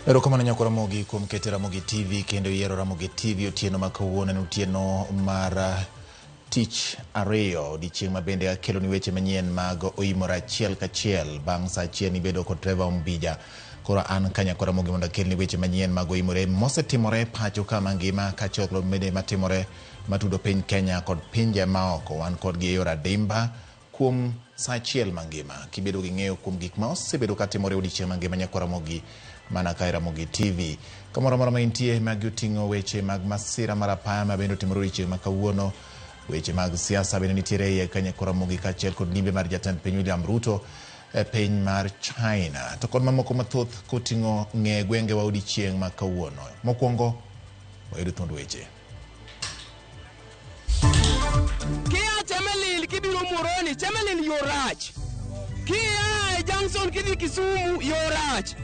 Erokamano nyako Ramogi kuom keto Ramogi TV kendo yiero Ramogi TV otieno ma kawuono en otieno mar tich ariyo, odiochieng' ma bende akeloni weche manyien mag oimore achiel kachiel. Bang' saa achiel nibedo kod Trevor Ombija. Koro an ka nyako Ramogi mondo akelni weche manyien mag oimore mosetimore pacho ka mangima kaachiel kod bende matimore matudo piny Kenya kod pinje maoko. Wan kodgi e yor adimba kuom saa achiel mangima. Kibedo gi ng'eyo kuom gik ma osebedo katimore odiochieng' mangima nyako Ramogi mana ka e Ramogi TV. Kamoro amora ma intie, magi oting'o weche mag masira mar apaya ma bende otimore odiochieng' ma kawuono. Weche mag siasa bende nitiere iye ka nyako Ramogi kaachiel kod limbe mar jatend piny William Ruto e piny mar China. To kod mamoko mathoth koting'o ng'e gwengewa odiochieng' ma kawuono. Mokwongo, wayudo thuond weche. Kia Chemelil kibiro Muhoroni, Chemelil yo rach. Kia e Junction kidhi Kisumu yo rach.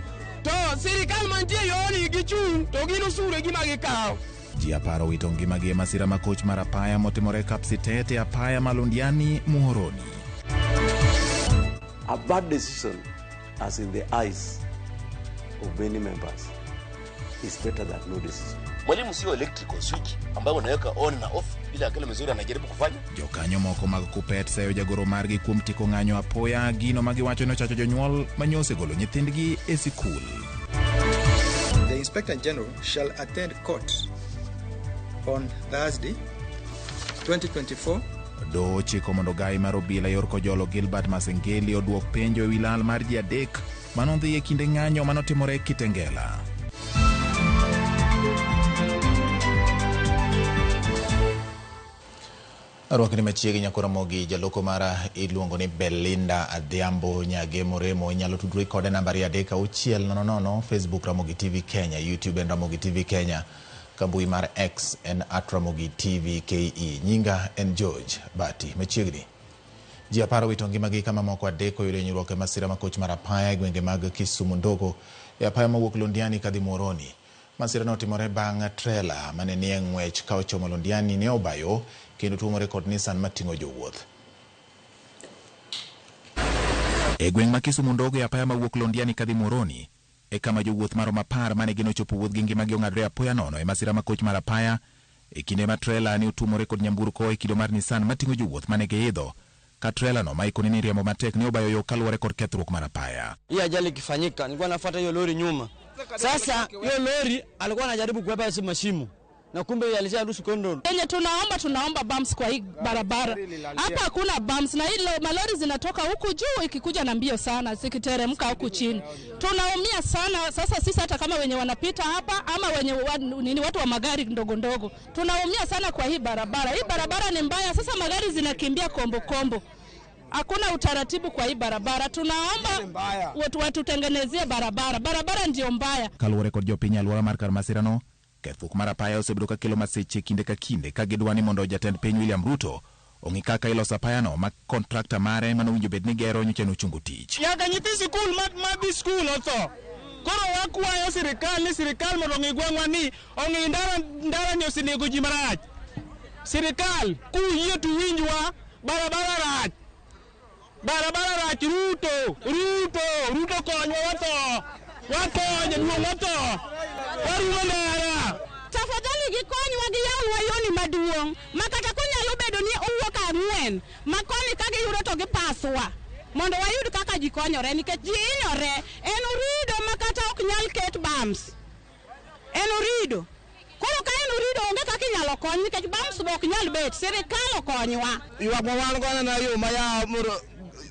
To sirikal mantie yoni gichung' to gin osuru e gima gikawo. Ji 10 owito ngimagi e masira ma koch mar apaya motimore Kapsitete apaya ma Londiani, Muhoroni. A bad decision, as in the eyes of many members, is better than no decision. Mwalimu sio electrical switch ambayo unaweka on na off bila akili mzuri anajaribu kufanya. Jokanyo moko mag Kuppet seyo jagoro margi kuom tieko ng'anyo apoya gino ma giwacho ni ochacho jonyuol manyosegolo nyithindgi e sikul. The Inspector General shall attend court on Thursday, 2024. Doho ochiko mondo gai mar obila yor Kojolo Gilbert Masengeli oduok penjo ewi lal mar ji 3 manodhi e kinde ng'anyo manotimore Kitengela. Arwakni machiegni nyako Ramogi, jaloko mara iluongo ni Belinda Adhiambo Nyagemo Remo. Inyalo tudri kode namba 23600, Facebook Ramogi TV Kenya, YouTube en Ramogi TV Kenya, kambui mar X en @RamogiTVKE. Nyinga en George Bati. Machiegni. Ji 10 owito ngimagi kama moko 3 oyudo hinyruok e masira ma koch mar apaya e gwenge mag Kisumu Ndogo e apaya mowuok Londiani kadhi Muhoroni. Masira no otimore bang' trela mane nie ng'wech ka ochomo Londiani ne obayo kendo tuomore kod Nissan mating'o jowuoth. E gweng' ma Kisumu Ndogo e apaya mawuok Londiani kadhi Muhoroni e kama jowuoth maromo 10 mane gin ochopo wuodh gi ngimagi ong'adore apoya nono e masira ma koch mar apaya e kinde ma trela ne otuomore kod nyamburko e kido mar Nissan mating'o jowuoth mane giidho ka trela no ma ikoni ni riembo matek ne obayo yo kaluwore kod kethruok mar apaya. Hii ajali ikifanyika nilikuwa nafuata hiyo lori nyuma. Sasa hiyo lori alikuwa anajaribu kuepa hizo mashimo na kumbe alisharuhusu kondom. Yenye tunaomba bumps kwa hii barabara. Hapa hakuna bumps na hilo malori zinatoka huku juu ikikuja na mbio sana zikiteremka huku chini. Tunaumia sana sasa sisi hata kama wenye wanapita hapa ama wenye nini watu wa magari ndogo ndogo. Tunaumia sana kwa hii barabara. Hii barabara ni mbaya, sasa magari zinakimbia kombo kombo. Hakuna utaratibu kwa hii barabara. Tunaomba watu watutengenezie barabara. Barabara ndio mbaya. Kaluwore kod jopiny alwora mar kar masirano, kethruok mar apaya osebedo ka kelo masiche kinde ka kinde ka gidwa ni mondo jatend piny William Ruto ong'i kaka iloso apayano ma kontrakta mare manowinjo bed ni gero nyocha nochungo tich. Nyaka nyithi sikul ma dhi skul otho. Koro wakwayo sirikal ni sirikal mondo ong'i gweng'wa ni ong'i ndara ni osenego ji marach. Sirikal kuyie to winjwa, barabara rach. Barabara rach, Ruto, Ruto, Ruto konywa watho. Watho, jaduong' watho. Warumo ndara. Tafadhali gikonywa giyalwa yoni maduong' ma kata konyalo bedo ni owuok 4 ma koni ka giyudo to gipaswa mondo wayud kaka ji konyore nikech ji hinyore. En orido ma kata ok nyal ket bumps. En orido. Koro ka en orido onge kaka inyalo kony nikech bumps be ok nyal bet. Sirikal okonywa. Ywak ma wan godo na yo ma ya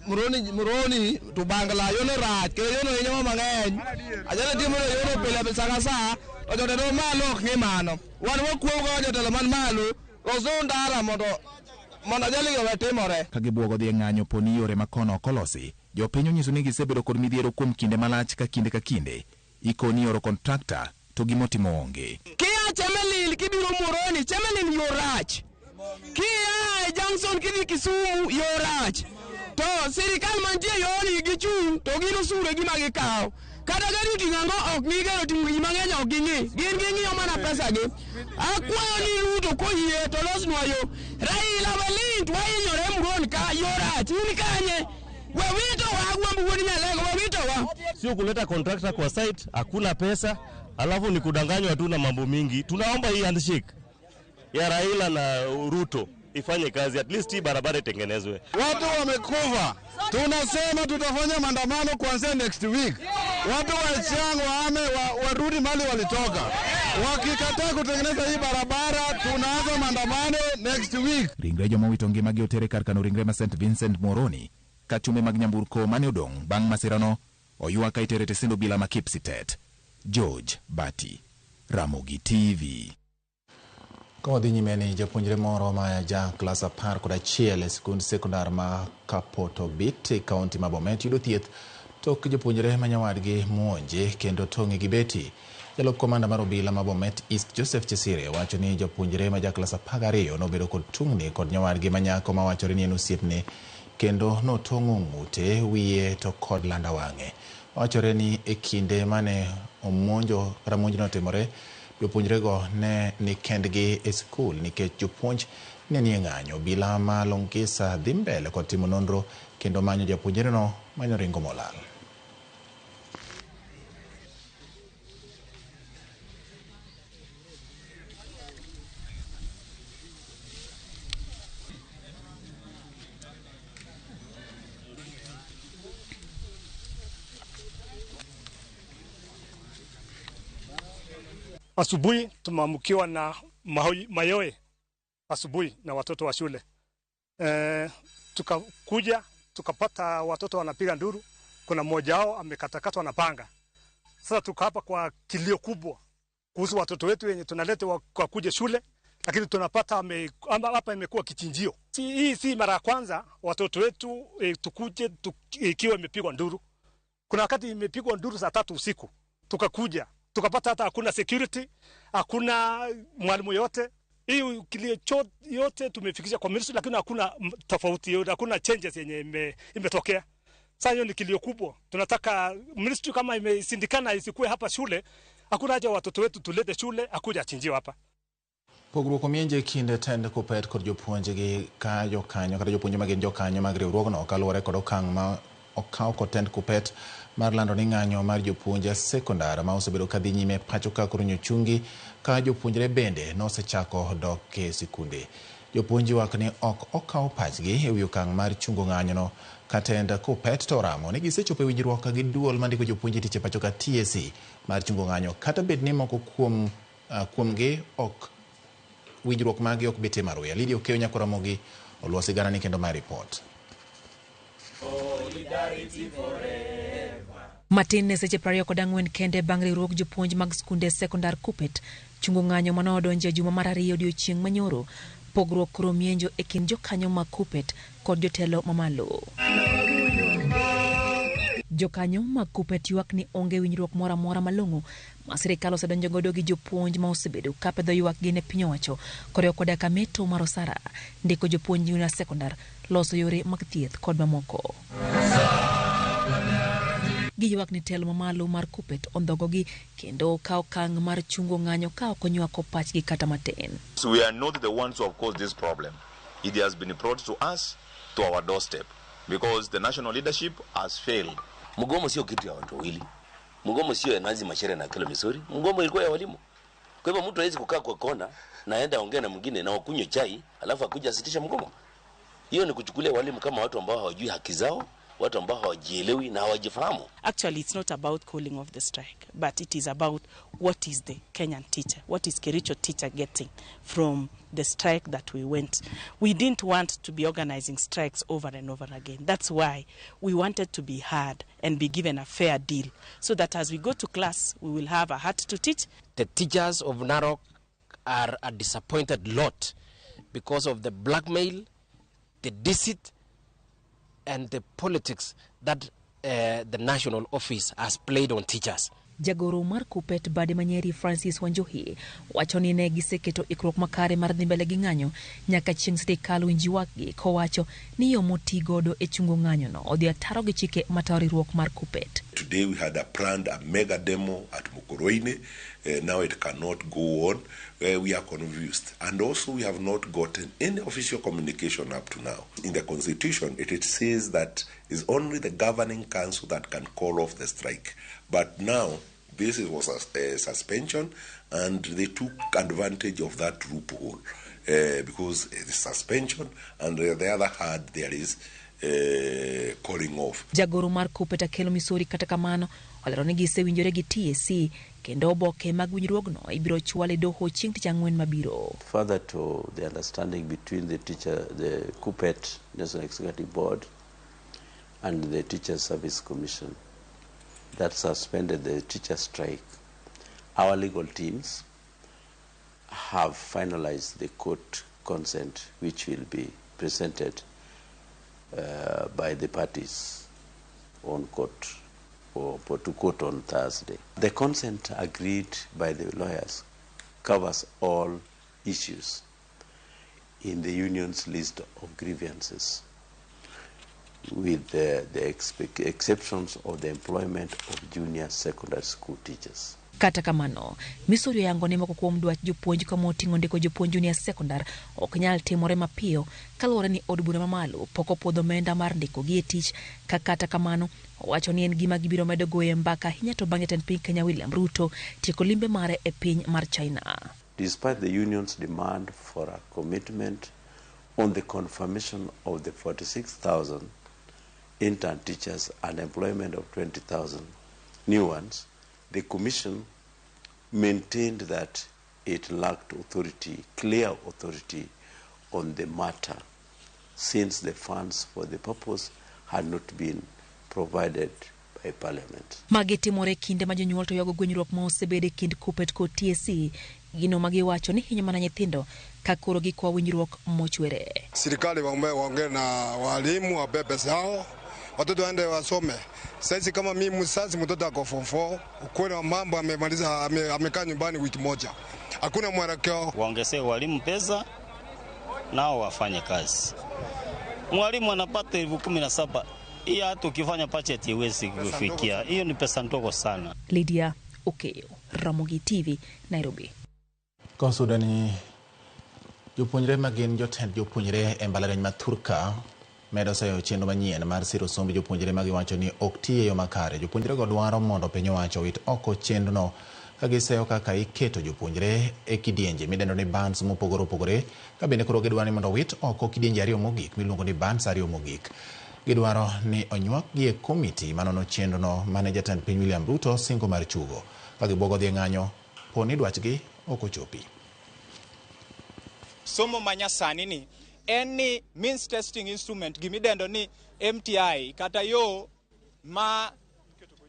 Muhoroni to Bangla yono rach kendo yono hinyowa mang'eny. Ajali timore yono pile sa ka sa to jotelo malo ok ng'i mano. Wan wakuogo kaka jotelo man malo loso ndara mondo ajali gi owe timore. Ka gibuogo dhi e ng'anyo po ni yore ma kono ok olosi, jopiny onyiso ni gisebedo kod midhiero kuom kinde malach ka kinde ka kinde ikoni oro kontrakta to gimotimo onge. Kia Chemelil kibiro Muhoroni, Chemelil yo rach. Kia e Junction kidhi Kisumu yo rach. To sirikal mantie yoni gichung' to gin osuru e gima gikawo. Kata gari oting'o ang'o ok ng'i, gari oting'o ji mang'eny ok ging'i. Gin ging'iyo mana pesa gi. Akwayo ni Ruto koyie to losnwa yo. Raila Walint wahinyore Muhoroni ka yo rach. In kanye? Wewito wa agwambo wuod Nyalego, wewito wa. Sio kuleta contractor kwa site, hakuna pesa, alafu ni kudanganywa tu na mambo mingi. Tunaomba hii handshake ya Raila na Ruto ifanye kazi, at least hii barabara itengenezwe. Watu wamekufa, tunasema tutafanya maandamano kuanzia next week. Watu wa Chiang waame warudi mahali walitoka. Wakikataa kutengeneza hii barabara, tunaanza maandamano next week. Ringre joma owito ngimagi otere kar kano ringre ma St Vincent Muhoroni ka chumbe mag nyamburko mane odong' bang' masirano oywa ka itere tesend obila ma Kipsitet. George Bati, Ramogi TV. Kawadhi nyime ni japuonjre moro ma ja klas 11 e sikund sekondar ma Kapotobit e kaunti ma Bomet yudo thieth tok jopuonjre ma nyawadgi muonje kendo tong'e gi beti. Jalup komanda mar obila ma Bomet East Joseph Chesire wacho ni japuonjre ma ja klas 12 nobedo kod tungni kod nyawadgi ma nyako ma wachore ni en osiepne kendo notong'o ng'ute, wiye to kod landa wang'e. Wachore ni e kinde mane omonjo kata monjno otimore, jopuonjrego ne ni kendgi e skul nikech jopuonj ne nie ng'anyo. Obila ma Longisa dhi mbele kod timo nonro kendo manyo japuonjreno manyo ringo molal. Asubuhi tumeamkiwa na mayowe asubuhi na watoto wa shule. Tukakuja tukapata watoto wanapiga nduru, kuna mmoja wao amekatakatwa na panga. Sasa tuko hapa kwa kilio kubwa kuhusu watoto wetu wenye tunaleta kwa kuja shule, lakini tunapata hapa imekuwa kichinjio. Hii si mara ya kwanza watoto wetu tukuje ikiwa imepigwa nduru. Kuna wakati imepigwa nduru saa 3 usiku, tukakuja tukapata hata hakuna security, hakuna mwalimu yote. Hii kilio yote tumefikisha kwa ministry, lakini hakuna tofauti, hakuna changes yenye imetokea. Sasa hiyo ni kilio kubwa. Tunataka ministry kama imesindikana isikue hapa shule, hakuna haja watoto wetu tulete shule akuja achinjiwe hapa. Pogruok omienje kinde tend Kuppet kod jopuonjgi ka jokanyo kata jopuonj magin jokanyo mag riwruogno kaluwore kod okang' ma okaw kod tend Kuppet mar lando ni ng'anyo mar jopuonj e sekondar ma osebedo kadhi nyime pacho ka koro nyochungi ka jopuonjre bende nosechako dok e sikunde. Jopuonj ywak ni ok okaw pachgi e wi okang' mar chungo ng'anyono ka tend Kuppet to oramo ni gisechopo e winjruok gi duol mandiko jopuonj e tich e pacho ka TSC mar chungo ng'anyo kata bed ni moko kuomgi ok winjruok magi ok betie maruya. Lydia Okeyo Nyakor Ramogi oluwo sigana ni kendo mar ripot. Matin ne seche 24 kende bang' riwruog jopuonj mag skunde sekondar Kuppet chungo ng'anyo mane odonjo e juma mar 2 odiochieng' manyoro, pogruok koro mienjo e kind jokanyo mag Kuppet kod jotelo mamalo. Jokanyo mag Kuppet ywak ni onge winjruok moro amora malong'o ma sirikal osedonjo godo gi jopuonj ma osebedo ka pedho ywakgi ne piny owacho koriwo koda ka meto mar osara, ndiko jopuonj junior sekondar, loso yore mag thieth kod mamoko. Giywak ni telo mamalo mar Kuppet ondhogogi kendo kawo okang' mar chungo ng'anyo ka ok onywako pachgi kata matin. So we are not the ones who have caused this problem. It has been brought to us, to our doorstep, because the national leadership has failed. Mgomo sio kitu ya watu wawili. Mgomo sio ya Nancy Macharia na Akelo Misori. Mgomo ilikuwa ya walimu. Kwa hivyo mtu hawezi kukaa kwa kona na aenda ongea na mwingine na wakunywe chai alafu akuja asitisha mgomo. Hiyo ni kuchukulia walimu kama watu ambao hawajui haki zao, watu ambao hawajielewi na hawajifahamu. Actually, it's not about calling off the strike, but it is about what is the Kenyan teacher, what is Kericho teacher getting from the strike that we went. We didn't want to be organizing strikes over and over again. That's why we wanted to be heard and be given a fair deal, so that as we go to class, we will have a heart to teach. The teachers of Narok are a disappointed lot because of the blackmail, the deceit, and the politics that the national office has played on teachers. Jagoro mar Kuppet bade manyeri Francis Wanjohi wacho ni ne giseketo ikruok makare mar dhi mbele gi ng'anyo nyaka chieng' sirikal winj ywakgi, kowacho ni yo motigodo e chungo ng'anyono odhi ataro gi chike matayo riwruok mar Kuppet. Today we had a planned a mega demo at Mukoroine. Now it cannot go on. We are confused. And also we have not gotten any official communication up to now. In the constitution, it says that it's only the governing council that can call off the strike. But now, this was a suspension, and they took advantage of that loophole because the suspension, and on the other hand, there is calling off. Jagoro mar Kuppet Akelo Misori kata kamano olero ni gisewinjore gi TSC kendo oboke mag winjruogno ibiro chwal e doho chieng' tich ang'wen mabiro. Further to the understanding between the teacher, the Kuppet National Executive Board and the Teacher Service Commission that suspended the teacher strike, our legal teams have finalized the court consent, which will be presented by the parties on court or to court on Thursday. The consent agreed by the lawyers covers all issues in the union's list of grievances, with the exceptions of the employment of junior secondary school teachers. Kata kamano, Misori oyango ni moko kuom dwach jopuonj kama oting'o ndiko jopuonj junior secondary ok nyal timore mapiyo kaluwore ni od bura mamalo pok opuodho omenda mar ndikogi e tich. Ka kata kamano, owacho ni en gima gibiro medo goye mbaka ahinya to bang' jatend piny Kenya William Ruto tieko limbe mare e piny mar China. Despite the union's demand for a commitment on the confirmation of the 46,000 intern teachers and employment of 20,000 new ones, the commission maintained that it lacked authority, clear authority on the matter, since the funds for the purpose had not been provided by Parliament. Magi timore kinde ma jonyuol to ywago gwenyruok ma osebedo e kind Kuppet kod TSC, gino ma giwacho ni hinyo mana nyithindo ka koro gikwa winjruok mochwere. Serikali waongee na walimu wape pesa yao, watoto waende wasome. Sasa kama mimi mzazi, mtoto ako form 4, ukweli wa mambo amemaliza, amekaa nyumbani wiki moja. Hakuna mwelekeo. Waongezee walimu pesa nao wafanye kazi. Mwalimu anapata 17,000. Hii hata ukifanya budget iwezi kufikia. Hiyo ni pesa ndogo sana. Lydia Okeyo, Ramogi TV, Nairobi. Kosudani jopuonjre magin jotend jopuonjre e mbalariany ma Thurka medo sayo chenro manyien mar siro somb jopuonjre ma giwacho ni ok ti e yo makare. Jopuonjrego dwaro mondo piny owacho owit oko chenrono ka giseyo kaka iketo jopuonjre e kidienje midendo ni bands mopogore opogore, ka bende koro gidwaro ni mondo owit oko kidienje ariyo mogik miluongo ni bands ariyo mogik. Gidwaro ni onywakgi e komiti manono chenrono mane jatend piny William Ruto singo mar chugo ka gibuogo dhi e ng'anyo po ni dwachgi ok ochopi. Somo manyasani ni en ni means testing instrument gimidendo ni MTI kata yo ma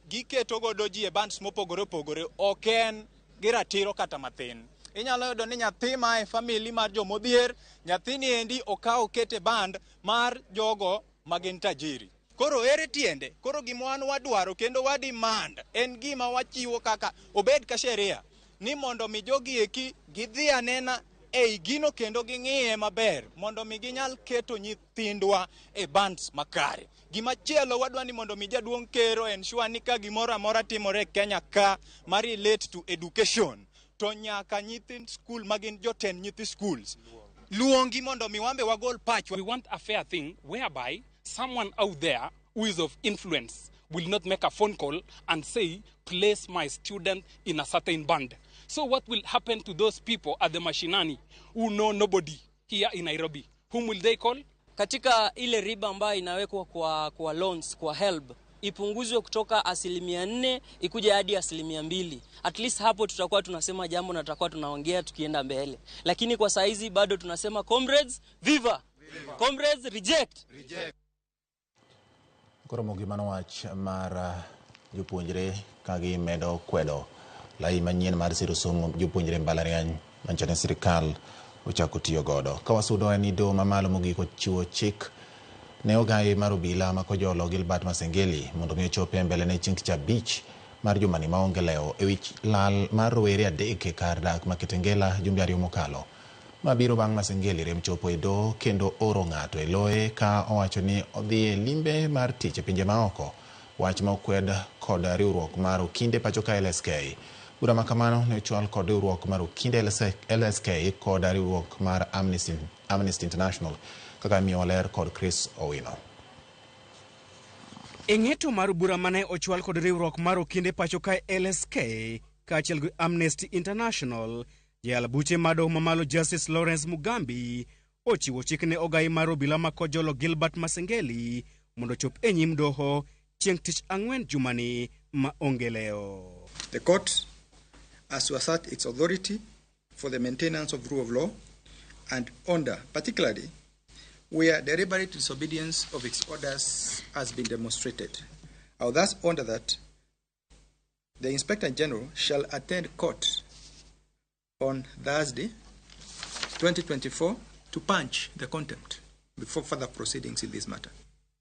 giketo godo ji e bands mopogore opogore ok en gi ratiro kata mathin. Inyalo yudo ni nyathi ma e family mar jomodhier, nyathini endi okaw okete band mar jogo magin tajiri. Koro ere tiende? Koro gima wan wadwaro kendo wa demand en gima wachiwo kaka obed ka sheria ni mondo mi jogi eki gidhi anena ei gino kendo ging'iye maber mondo mi ginyal keto nyithindwa e bands makare. Gimachielo wadwa ni mondo mi jaduong' ker ensure ni ka gimoro amora timore e Kenya ka ma relate to education to nyaka nyithind skul magin jotend nyithi schools luongi mondo mi wambe wagol pachwa. We want a fair thing whereby someone out there who is of influence will not make a phone call and say, place my student in a certain band. So what will happen to those people at the mashinani who know nobody here in Nairobi? Whom will they call? Katika ile riba ambayo inawekwa kwa loans, kwa HELB, ipunguzwe kutoka 4% ikuje hadi 2%. At least hapo tutakuwa tunasema jambo na tutakuwa tunaongea tukienda mbele. Lakini kwa saizi bado tunasema comrades, viva! Viva. Comrades, reject! Reject. Koro mogima wach mar jopuonjre ka gimedo kwedo lai manyien mar siro somo jopuonjre mbalariany manchane sirikal ochako tiyo godo. Ka wasudo en ni doho mamalo mogik ochiwo chik ne ogai mar obila ma Kojolo Gilbert Masengeli mondo mi ochop e mbele ne chieng' tich abich mar jumani maonge lewo e wich lal mar rowere adek e kar dak ma Kitengela jumbe ariyo mokalo. Mabiro bang' Masengeli rem chopo e doho kendo oro ng'ato e loye ka owacho ni odhi e limbe mar tich e pinje maoko. Wach ma okwed kod riwruok mar Okinde pacho ka LSK Bura ma kamano ne ochwal kod riwruok mar Okinde LSK kod riwruok mar Amnesty International kaka imiyowa ler kod Chris Owino. E ng'eto mar bura mane ochwal kod riwruok mar Okinde pacho kae LSK kaachiel gi Amnesty International, jayal buche mar doho mamalo Justice Lawrence Mugambi ochiwo chik ne ogai mar obila ma Kojolo Gilbert Masengeli mondo ochop e nyim doho chieng' tich ang'wen jumani ma onge lewo. The court has to assert its authority for the maintenance of rule of law and order, particularly where deliberate disobedience of its orders has been demonstrated. I will thus order that the Inspector General shall attend court on Thursday, 2024, to punch the contempt before further proceedings in this matter.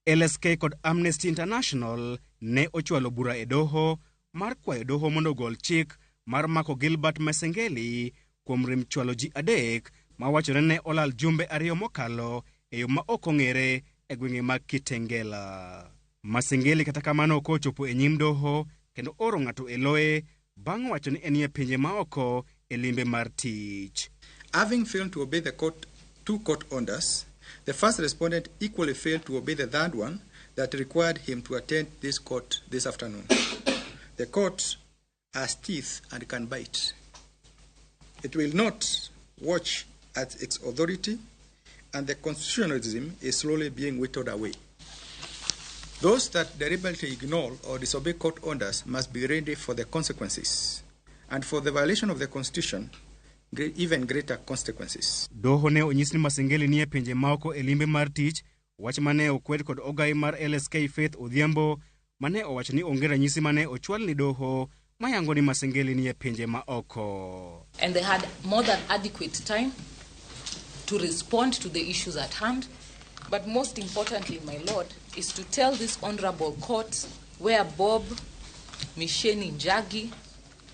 LSK kod Amnesty International ne ochwalo bura e doho mar kwayo doho mondo ogol chik mar mako Gilbert Masengeli kuom rem chwalo ji 3 ma wachore ne olal jumbe 2 mokalo e yo ma ok ong'ere e gwenge mag Kitengela. Masengeli kata kamano ok ochopo e nyim doho kendo oro ng'ato e loye bang' wacho ni enie pinje maoko e limbe mar tich. Having failed to obey the court, 2 court orders, the first respondent equally failed to obey the third one that required him to attend this court this afternoon. The court has teeth and can bite. It will not watch at its authority, and the constitutionalism is slowly being whittled away. Those that deliberately ignore or disobey court orders must be ready for the consequences, and for the violation of the Constitution, even greater consequences. Doho ne onyis ni Masengeli nie pinje maoko e limbe mar tich, wach mane okwed kod ogai mar LSK Faith Odhiambo mane owacho ni onge ranyisi mane ochwal ni doho mayango ni Masengeli nie pinje maoko. And they had more than adequate time to respond to the issues at hand. But most importantly, my lord, is to tell this honorable court where Bob Misheni Njagi,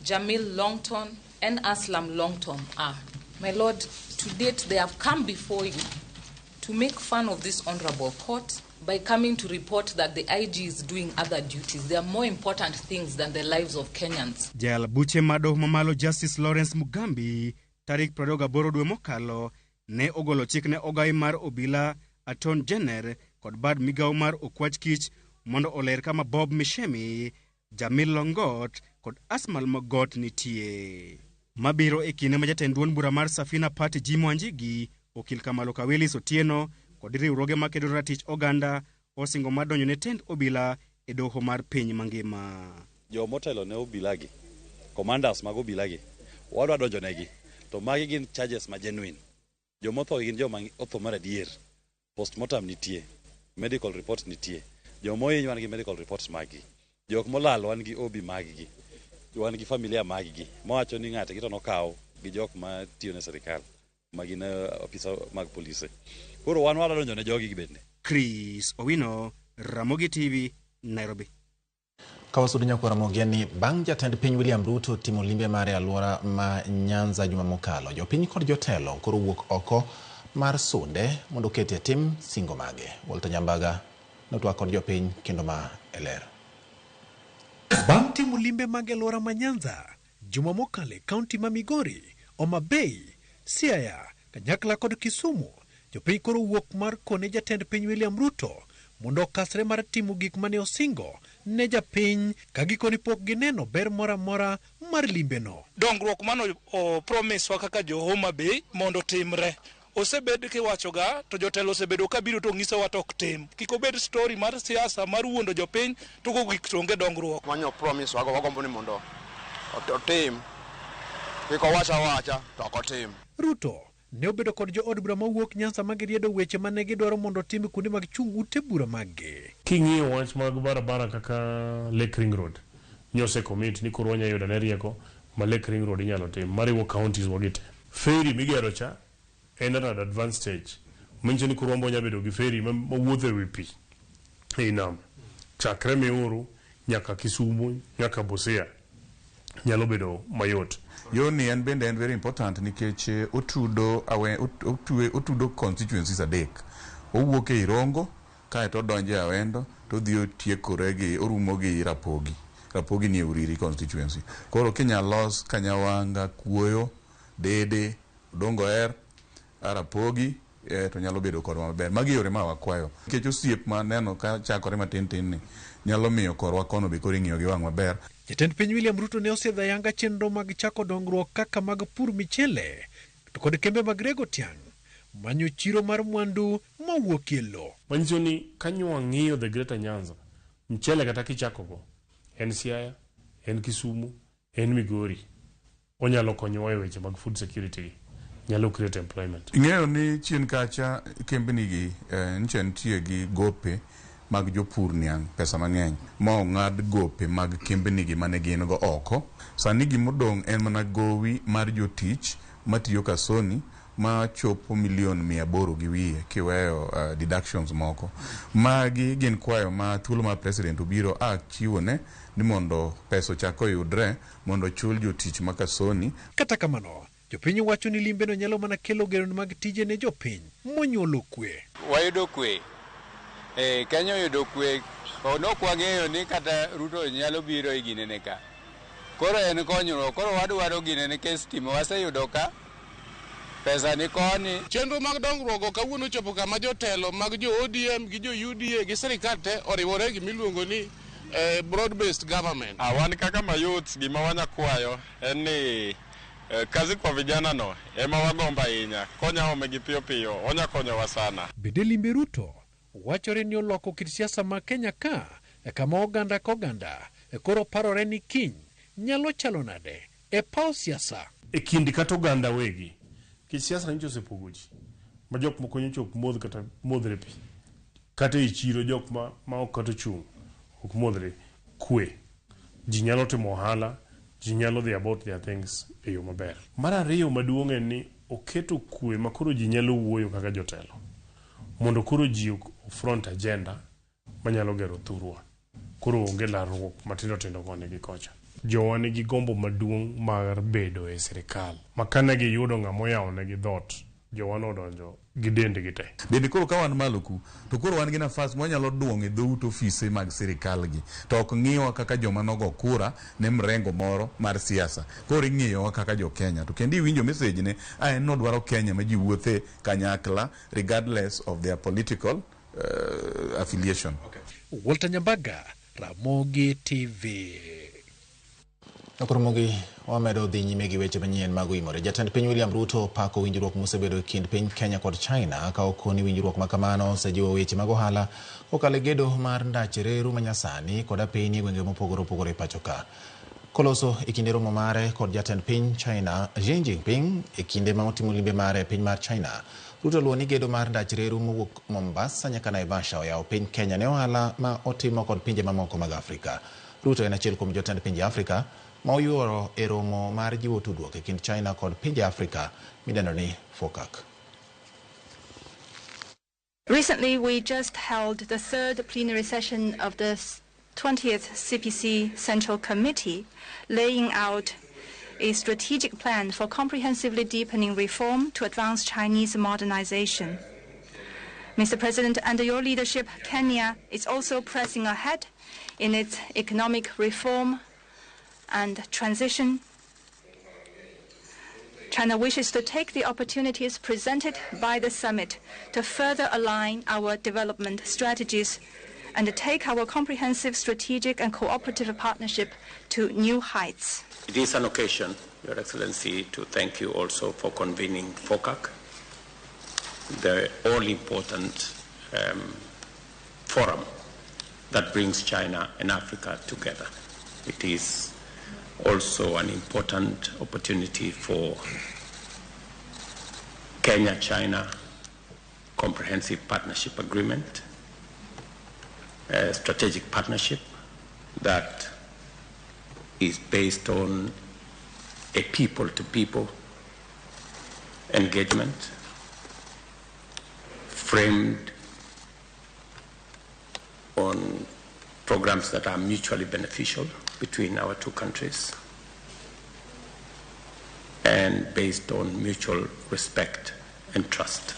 Jamil Longton, and Aslam Longton are. My lord, to date they have come before you to make fun of this honorable court by coming to report that the IG is doing other duties. There are more important things than the lives of Kenyans. Jayal buche mar doho mamalo Justice Lawrence Mugambi tarik 28 dwe mokalo ne ogolo chik ne ogai mar obila Aton Jenner kod bad migawo mar okwach kich mondo oler kama Bob Mishemi, Jamil Longot kod Asmal Mogot nitie. Mabiro e kinde ma jatend duond bura mar Safina Party Jim Wanjigi, okil Kamalo Kawilis Otieno kod riwruoge makedo ratich oganda osingo mar donjo ne tend obila e doho mar piny mangima. Jomotelo ne obilagi, commanders mag obilagi, wadwa donjo negi, to magi gin charges ma genuine. Jomotho gin joma otho mar adier. Postmortem nitie, medical report nitie. Jomohiny wan gi medical reports maggi. Jok molal wan gi OB maggi. Wan gi familia maggi. Mawacho ni ng'atgi to nokaw gi jok ma tiyo ne sirikal, ma gin apisa mag polise. Koro wan wadwa donjo ne jogi bende. Chris Owino, Ramogi TV, Nairobi. Kawasudo nyakwa Ramogi en ni bang' jatend piny William Ruto timo limbe mare alwora ma Nyanza juma mokalo, jopiny kod jotelo koro wuok oko mar sunde mondo oketie tim singo mage. Walter Nyambaga notwak kod jopiny kendo ma eler. Bang' timo limbe mag alwora ma Nyanza juma mokalo e kaunti ma Migori, Homa Bay, Siaya, kanyakla kod Kisumu, jopiny koro wuok mar kone jatend piny William Ruto mondo okasre mar timo gik mane osingo ne japiny ka gikoni pok gineno ber moro amora mar limbeno. Dongruok mano o promise wa kaka jo Homa Bay mondo timre. Osebed kiwachoga to jotelo osebedo kabiro to nyisowa to ok tim. Kik obed story mar siasa mar wuondo jopiny to kogik to onge dongruok. Manyo promise wago wagombo ni mondo otim. Kik owach awacha to ok otim. Ruto ne obedo kod jood bura mawuok Nyanza ma giriedo weche mane gidwaro mondo otim kuonde mag chung' ute bura maggi. King'iyo wach mag barabara kaka Lake Ring Road, nyose commit ni koro wanya yudo ne rieko ma Lake Ring Road inyalo tim mariwo counties wagi te. Ferry migero cha en at an advanced stage. Manyiso ni koro wambo nya bedo gi ferry mawuotho ewi pi ei nam. Chakre Miuru nyaka Kisumu nyaka Busia nyalo bedo mayot. Yoni en bende en very important nikech otudo otudo constituencies adek. Owuok e Irongo kaeto odonjo e Awendo to odhi otiekore gi orumo gi Rapogi. Rapogi nie Uriri constituency. Koro kinyal los Kanyawanga, Kuoyo, Dede, Odongo Er, Rapogi, to nyalo bedo korwa maber. Magi yore ma wakwayo. Nikech osiep ma neno ka chakore matin tin ni nyalo miyo korwa kono be koro ing'iyo gi wang' maber. Jatend piny William Ruto ne osiedho ayanga chenro mag chako dongruok kaka mag pur michele to kod kembe mag rego tiang' manyo chiro mar mwandu mawuok e lo. Manyiso ni kanyo wang'iyo the Greater Nyanza, mchele kata kichakogo en Siaya, en Kisumu, en Migori. Onyalo konyowa e weche mag food security gi. Nyalo create employment. Ing'eyo ni chien kacha kembni gi nyicha nitie gi gope mag jopur niang' pesa mang'eny ma ong'ad gope mag kembni gi mane gin go oko. Sani gimodong' en mana gowi mar jotich matiyo Kasoni ma chopo milion 800 gi wiye kiweyo deductions moko. Magi gin kwayo ma thuolo ma president obiro a chiwone ni mondo pesa ochak oyudre mondo ochul jotich ma Kasoni. Kata kamano, jopiny wacho ni limbeno nyalo mana kelo geno mag tije ne jopiny monyuolo kwe. Wayudo kwe. Kenya oyudo kwe. Nok wang'eyo ni kata Ruto nyalo biro e ginene ka. Koro en konyruok, koro wadwaro ginene ke stima waseyudo ka, pesa ni koni. Chenro mag dongruok kawuono ochopo kama jotelo mag jo ODM gi jo UDA gi sirikal te oriwore gi miluongo ni broad based government. Wan kaka mayouth gima wanyakwayo en ni kazi kwa vijana no ema wagombo ahinya, konya ome gi piyo piyo, onya konyowa sana. Bende limbe Ruto wachore ni oloko kit siasa ma Kenya ka kama oganda ka oganda koro parore ni kiny nyalo chalo nade e paw siasa. E kind kata oganda wegi, nikech siasa nyocha osepogo ji, ma jok moko nyocha ok modh kata modhre pi, kata e chiro jok ma ok kata ochung' ok modhre kwe. Ji nyalo timo ohala, ji nyalo dhi about their things e yo maber. Mar ariyo maduong' en ni oketo kwe ma koro ji nyalo wuoyo kaka jotelo, mondo koro ji front agenda manyalo gero thurwa. Koro onge larruok matindo tindo koni gi kocha. Jowa nigi gombo maduong' mar bedo e sirikal, ma kane giyudo ng'ama oyawonegi dhoot, jowa nodonjo gi dendgi te. Bende koro ka wan malo ku, to koro wan gi nafas mwanyalo duong'o e dhout ofise mag sirikal gi, to ok ng'iwa kaka joma nogo kura ne mrengo moro mar siasa. Koro ing'iyowa kaka jo Kenya. To kendo iwinjo message ne, en nodwaro Kenya ma ji wuothe kanyakla regardless of their political affiliation. Okay. Walter Nyambaga, Ramogi TV. Ramogi wamedo dhi nyime gi weche manyien mag oimore. Jatend piny William Ruto pako winjruok mosebedo e kind piny Kenya kod China ka okoni winjruok ma kamano osejiwo weche mag ohala kokalo e gedo mar ndach reru manyasani kod apiny e gwenge mopogore opogore e pacho ka. Koloso e kinde romo mare kod jatend piny China Xi Jinping e kinde ma otimo limbe mare e piny mar China, Ruto luwo ni gedo mar ndach reru mowuok Mombasa nyaka Naivasha oyawo piny Kenya ne ohala ma otimo kod pinje mamoko mag Afrika. Ruto en achiel kuom jotend pinje Afrika ma oyuoro e romo mar jiwo tudruok e kind China kod pinje Afrika midendo ni FOCAC. Recently, we just held the third plenary session of the 20th CPC Central Committee, laying out a strategic plan for comprehensively deepening reform to advance Chinese modernization. Mr. President, under your leadership, Kenya is also pressing ahead in its economic reform and transition. China wishes to take the opportunities presented by the summit to further align our development strategies and take our comprehensive strategic and cooperative partnership to new heights. It is an occasion, Your Excellency, to thank you also for convening FOCAC, the all-important forum that brings China and Africa together. It is also an important opportunity for Kenya-China Comprehensive Partnership Agreement, a strategic partnership that is based on a people-to-people engagement framed on programs that are mutually beneficial between our two countries and based on mutual respect and trust.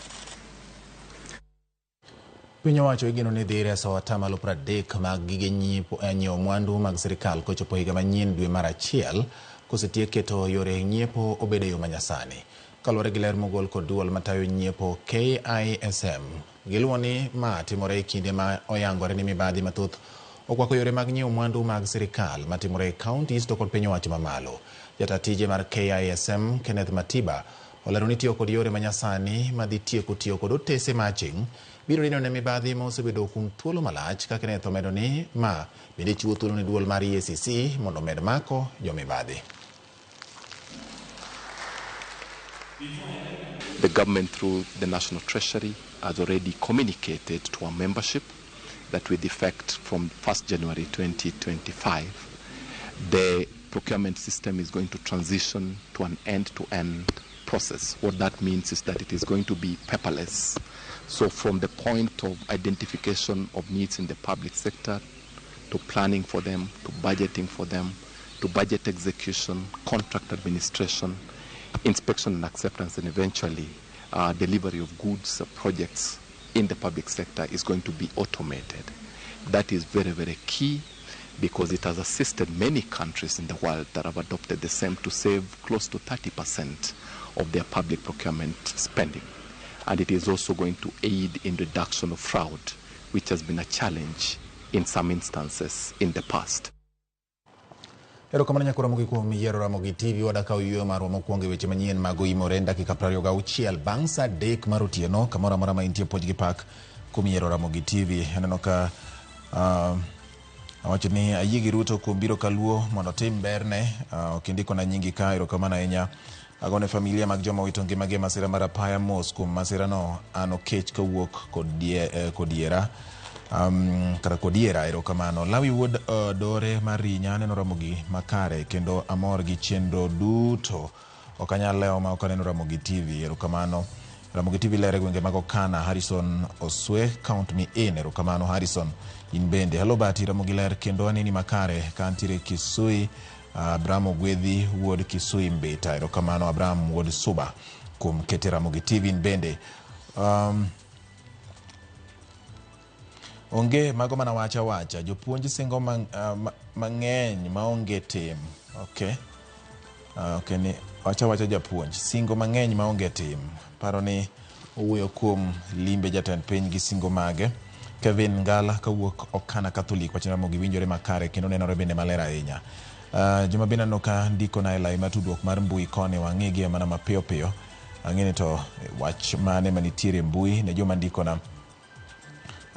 Piny owacho igeno ni dhi reso atamalo 30 mag gige nyiewo mwandu mag sirikal kochopo higa manyien dwe mar achiel kosetiek keto yore nyiepo obed e yo manyasani. Kaluwore gi ler mogol kod duol matayo nyiepo KISM, giluwo ni ma timore e kinde ma oyangore ni mibadhi mathoth okwako yore mag nyiewo mwandu mag sirikal matimore e counties to kod piny owacho mamalo. Jata tije mar KISM Kenneth Matiba olero ni tiyo kod yore manyasani madhi tieko tiyo kod otese matching biro dino ne mibadhi ma osebedo kuom thuolo malach ka Kenneth omedo ni ma bende chiwo thuolo ne duol mar EACC mondo omed mako jomibadhi. The government through the National Treasury has already communicated to our membership that with effect from 1st January 2025, the procurement system is going to transition to an end-to-end process. What that means is that it is going to be paperless. So from the point of identification of needs in the public sector, to planning for them, to budgeting for them, to budget execution, contract administration, inspection and acceptance, and eventually delivery of goods, projects in the public sector is going to be automated. That is very, very key because it has assisted many countries in the world that have adopted the same to save close to 30% of their public procurement spending. And it is also going to aid in reduction of fraud, which has been a challenge in some instances in the past. Erokamano nyakora Ramogi kuom yiero Ramogi TV. Wadakawo yueyo marwa mokwongo e weche manyien mag oimore dakika 26 bang' saa 3 mar otieno kamoro amora ma intie puonj gi pak kuom yiero Ramogi TV. Aneno ka awacho ni ayie gi Ruto kuom biro kaluo mondo otim berne. Ok indikona nyingi ka, erokamano ahinya. Agone familia mag joma owito ngimagi e masira mar apaya mos kuom masirano. An Okech kawuok kodiera. Kata kodiera, erokamano. Lawi wuod Dore mar Rinya, aneno Ramogi makare kendo amor gi chenro duto. Ok anyal lewo ma ok aneno Ramogi TV, erokamano. Ramogi TV ler e gwenge mag Okana, Harrison Oswe, count me in, erokamano Harrison, in bende. Hello Bati, Ramogi ler kendo aneni makare ka antiere Kisui. Abraham Ogwedhi wuod Kisui Mbita, erokamano Abraham wuod Suba kuom kete Ramogi TV in bende. Onge mago mana wacha wacha, jopuonj singo mang'eny maonge tim. Okay. Okay, ni wacha wacha japuonj singo mang'eny maonge tim. Paro ni owuoyo kuom limbe jatend piny gi singo mage. Kevin Ngala kawuok Okana Catholic wacho ni Ramogi winjore makare kendo nenore bende maler ahinya. Joma bende aneno ka ndiko na e lai mar tudruok mar mbui koni wang'igi mana mapiyo piyo. Ang'e ni to wach mane manitiere e mbui ne joma ndikona.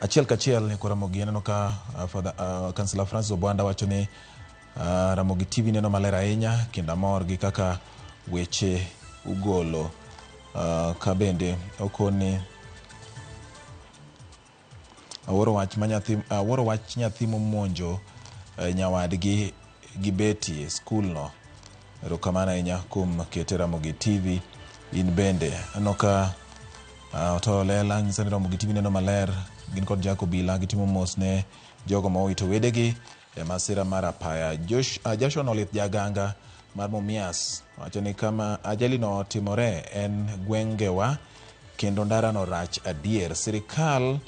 Achiel kachiel ni Ramogi aneno ka Father Councillor Francis Obwanda wacho ni Ramogi TV neno maler ahinya kendo amor gi kaka weche ugolo. Ka bende okoni awuoro wach nyathi momonjo nyawadgi gi beti e skul no. Erokamano ahinya kuom kete Ramogi TV in bende. Aneno ka Otoyo Lela nyiso ni Ramogi TV neno maler, gin kod Jack Obila gitimo mos ne jogo ma owito wedegi e masira mar apaya. Joshua Nolith Jaganga mar Mumias wacho ni kama ajali no otimore en gwengewa kendo ndarano rach adier. Sirikal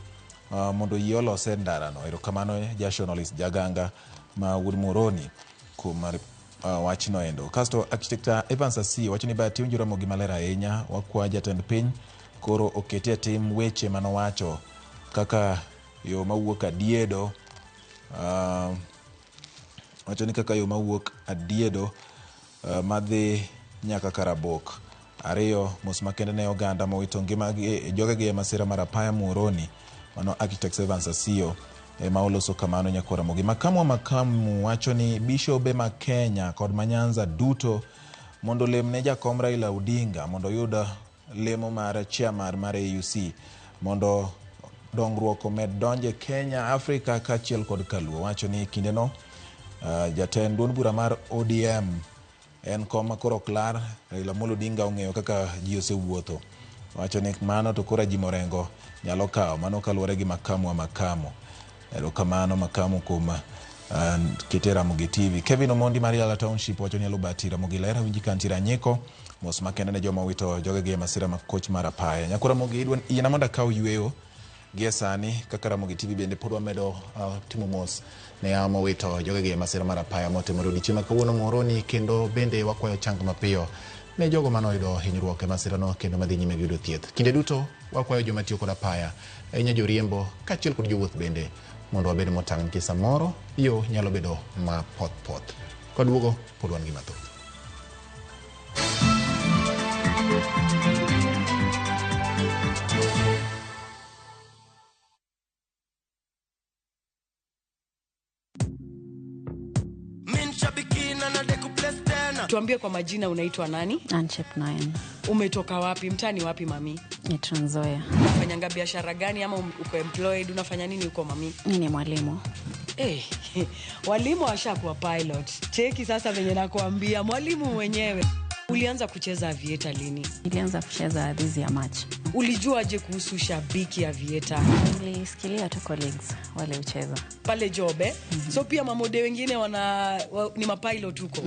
mondo oyie olose ndarano. Erokamano Joshua Nolith Jaganga ma wuod Muhoroni kuom wachno endo. Kasto Architect Evans Asiyo wacho ni Bahati winjo Ramogi maler ahinya, wakwa jatend piny koro oketie tim weche manowacho kaka yo mawuok Adiedo, wacho ni kaka yo mawuok Adiedo madhi nyaka Karabok. Ariyo, mos makende ne oganda mowito ngimagi jogegi e masira mar apaya Muhoroni. Mano Architect Evans Asiyo ema oloso kamano nyakwa Ramogi. Makamu wa makamu wacho ni bishobe ma Kenya kod ma Nyanza duto mondo olem ne jakom Raila Odinga mondo oyud lemo mar chairman mar AUC mondo dongruok omed donje Kenya, Afrika kaachiel kod Kaluo. Wacho ni kindeno jatend duond bura mar ODM en kom ma koro ok lar, Raila Amolo Odinga ong'eyo kaka ji osewuotho. Wacho ni mano to koro Jim Orengo nyalo kawo, mano kaluwore gi makamu wa makamu. Erokamano makamu kuom kete Ramogi TV. Kevin Omondi mar Yala Township wacho ni Alubati Ramogi ler awinji ka ntiere Anyiko. Mos makende ne joma owito jogegi e masira ma koch mar apaya. Nyakwa Ramogi yiena mondo akaw yueyo Gie sani kaka Ramogi TV bende pod wamedo timo mos ne yawa mowito jogegi e masira mar apaya motimore odiechieng' ma kawuono Muhoroni, kendo bende wakwayo chang mapiyo ne jogo mane oyudo hinyruok e masirano kendo madhi nyime gi yudo thieth. Kinde duto wakwayo joma tiyo kod apaya, ahinya joriembo kaachiel kod jowuoth bende, mondo wabed motang' nikech samoro yo nyalo bedo ma poth poth. Kwaduogo pod wan gi mathoth. Tuambie kwa majina, unaitwa nani? Anchep Nayan. Umetoka wapi? Mtaani wapi mami? Ni Trans Nzoia. Unafanyanga biashara gani ama uko employed? Unafanya nini huko mami? Mimi ni mwalimu. Walimu washakuwa pilot. Cheki sasa venye nakuambia, mwalimu mwenyewe. Ulianza kucheza Aviator lini? Nilianza kucheza this year March. Ulijuaje kuhusu shabiki Aviator? Nilisikilia tu colleagues wale ucheza. Pale job eh? So pia mamode wengine ni mapilot huko.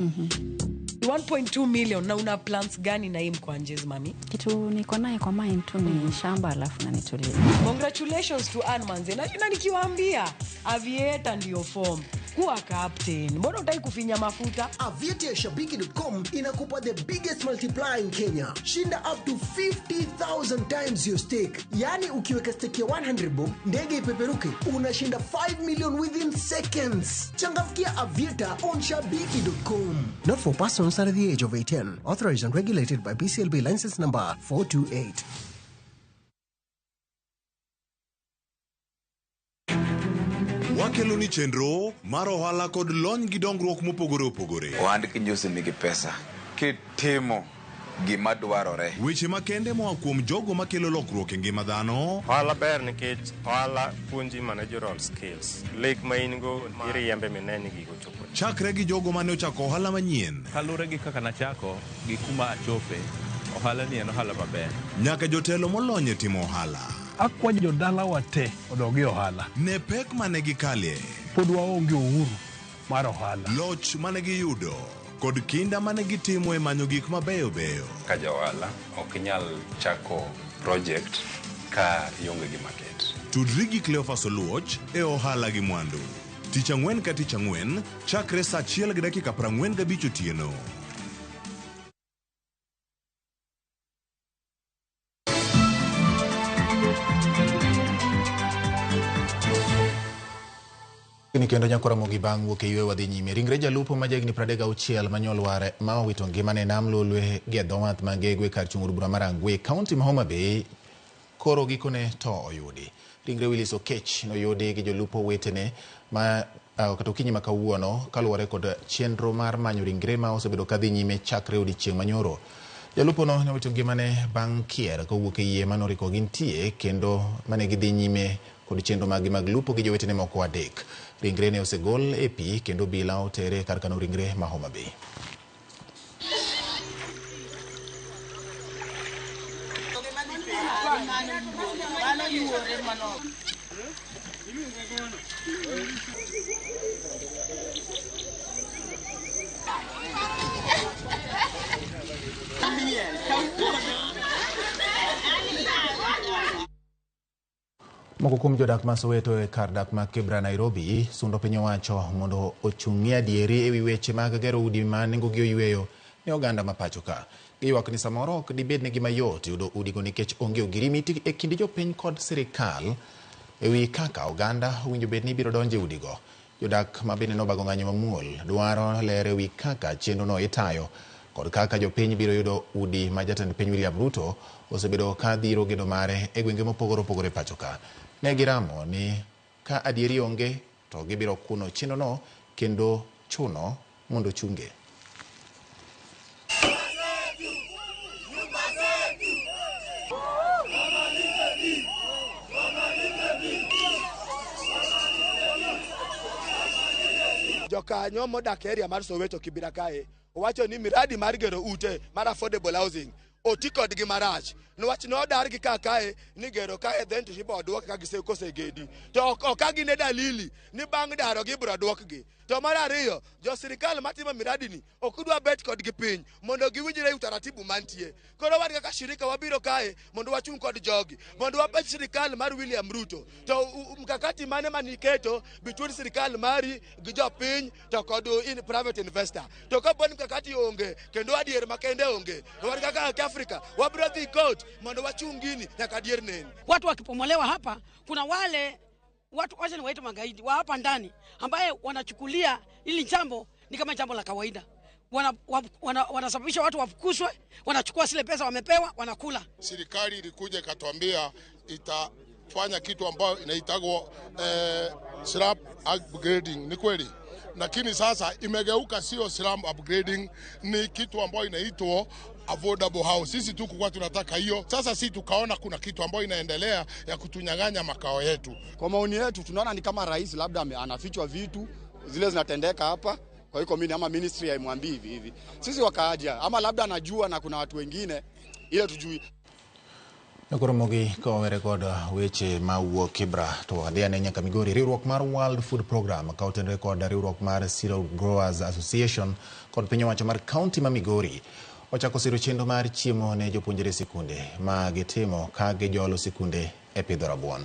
1.2 million, na una plans gani na hii mkwanjezi mami? Kitu niko naye kwa mind tu ni shamba alafu na nitulie. Congratulations to Ann Manze. Na nikiwaambia Aviator ndio form. Kuwa captain. Mbona hutaki kufinya mafuta? Aviator ya shabiki.com inakupa the biggest multiplier in Kenya. Shinda up to 50,000 times your stake. Yani ukiweka stake ya 100 bob, ndege ipeperuke, unashinda 5 million within seconds. Changamkia Aviator on shabiki.com. Not for persons under the age of 18. Authorized and regulated by BCLB license number 428. Wakelo ni chenro mar ohala kod lony gi dongruok mopogore opogore. Ohand kinjusi nigi pesa kitimo gima dwarore. Weche makende moa kuom jogo makelo lokruok e ngima dhano. Ohala ber nikech ohala puonji managerial skills. Lek ma in go iriembe mineni gigo chopo. Chakre gi jogo mane ochako ohala manyien. Kaluwore gi kaka nachako gi kuma achope, ohala ni en ohala maber. Nyaka jotelo molony e timo ohala. Akwayo jodalawa te odog e ohala. Ne pek mane gikalie. Pod waonge uhuru mar ohala. Loch mane giyudo kod kinda mane gitimo e manyo gik mabeyo beyo. Ka ja ohala ok inyal chako project ka ionge gi market. Tudri gi Cleophas Oluoch e ohala gi mwandu. Tich ang'wen ka tich ang'wen chakre saa 1:45 otieno. Ni kendo nyakora Ramogi bang' wuok e yweyo wadhi nyime. Ringre jalupo ma jahigni 36 manyolware ma owito ngimane e nam Lolwe gi e dho wath ma Ngegwe kar chung' od bura mar Rangwe, kaunti ma Homa Bay, koro gikone to oyudi. Ringre Willis Okech noyudi gi jolupo wetene ma kata okinyi ma kawuono kaluwore kod chenro mar manyo ringre ma osebedo kadhi nyime chakre odiechieng' manyoro. Jalupono nowito ngimane bang' kier kowuok e yie manoriko gintie kendo mane gidhi nyime kod chenro maggi mag lupo gi jowetene moko adek. Ringre ne osegol e pi kendo obila otere kar kano ringre ma Homa Bay. Moko kuom jodak ma Soweto e kar dak ma Kibra Nairobi sundo piny owacho mondo ochung'ie adieri ewi weche mag gero udi ma nengogi oyweyo ne oganda ma pacho ka. Giywak ni samoro ok dibednegi mayot yudo udigo nikech onge ogirimiti e kind jopiny kod sirikal ewi kaka oganda owinjo bed ni biro donjo e udigo. Jodak ma bende nobago ng'anyo mamuol dwaro ler ewi kaka chenrono itayo kod kaka jopiny biro yudo udi ma jatend piny William Ruto osebedo ka dhiro gedo mare e gwenge mopogore opogore pacho ka. Ne giramo ni ka adieri onge to gibiro kuno chenrono kendo chuno mondo chunge. Jokanyo modak e area mar Soweto Kibra kae owacho ni miradi mar gero ute mar affordable housing oti kodgi marach. Niwach nodargi ka kae ni gero kae then to ibo duok ka gise kosegedi. To ok ok gine dalili ni bang' darogi ibiro duokgi. To mar ariyo, jo sirikal matimo miradi ni ok dwa bet kodgi piny mondo giwinjre e utaratibu mantie. Koro wan kaka shirika wabiro kae mondo wachung' kod jogi, mondo wapenj sirikal mar William Ruto to mkakati mane maniketo between sirikal mari gi jopiny to kod in private investor. To kapo ni mkakati onge kendo adier makende onge, to wan kaka Afrika wabiro dhi court mondo wachung gini nyaka adier neni. Watu wakipomolewa hapa, kuna wale watu wacha niwaite magaidi wa hapa ndani ambaye wanachukulia hili jambo ni kama jambo la kawaida. Wanasababisha watu wafukuzwe, wanachukua zile pesa wamepewa, wanakula. Serikali ilikuja ikatuambia itafanya kitu ambayo inaitagwa slum upgrading, ni kweli, lakini sasa imegeuka, sio slum upgrading, ni kitu ambayo inaitwa affordable house. Sisi tu kwa tunataka hiyo. Sasa si tukaona kuna kitu ambayo inaendelea ya kutunyang'anya makao yetu. Kwa maoni yetu tunaona ni kama rais labda anafichwa vitu zile zinatendeka hapa kwa hiyo komini ama ministry haimwambii hivi hivi. Sisi wakaaja ama labda anajua na kuna watu wengine ile tujui. Koro kowere kod weche mawuok Kibra to wadhi ane nyaka Migori. Riwruok mar World Food Programme ka otenore kod riwruok mar Cereal Growers Association kod piny owacho mar kaunti ma Migori ochako siro chenro mar chiemo ne jopuonjre sikunde ma gitimo ka gijolo sikunde e pidho rabuon.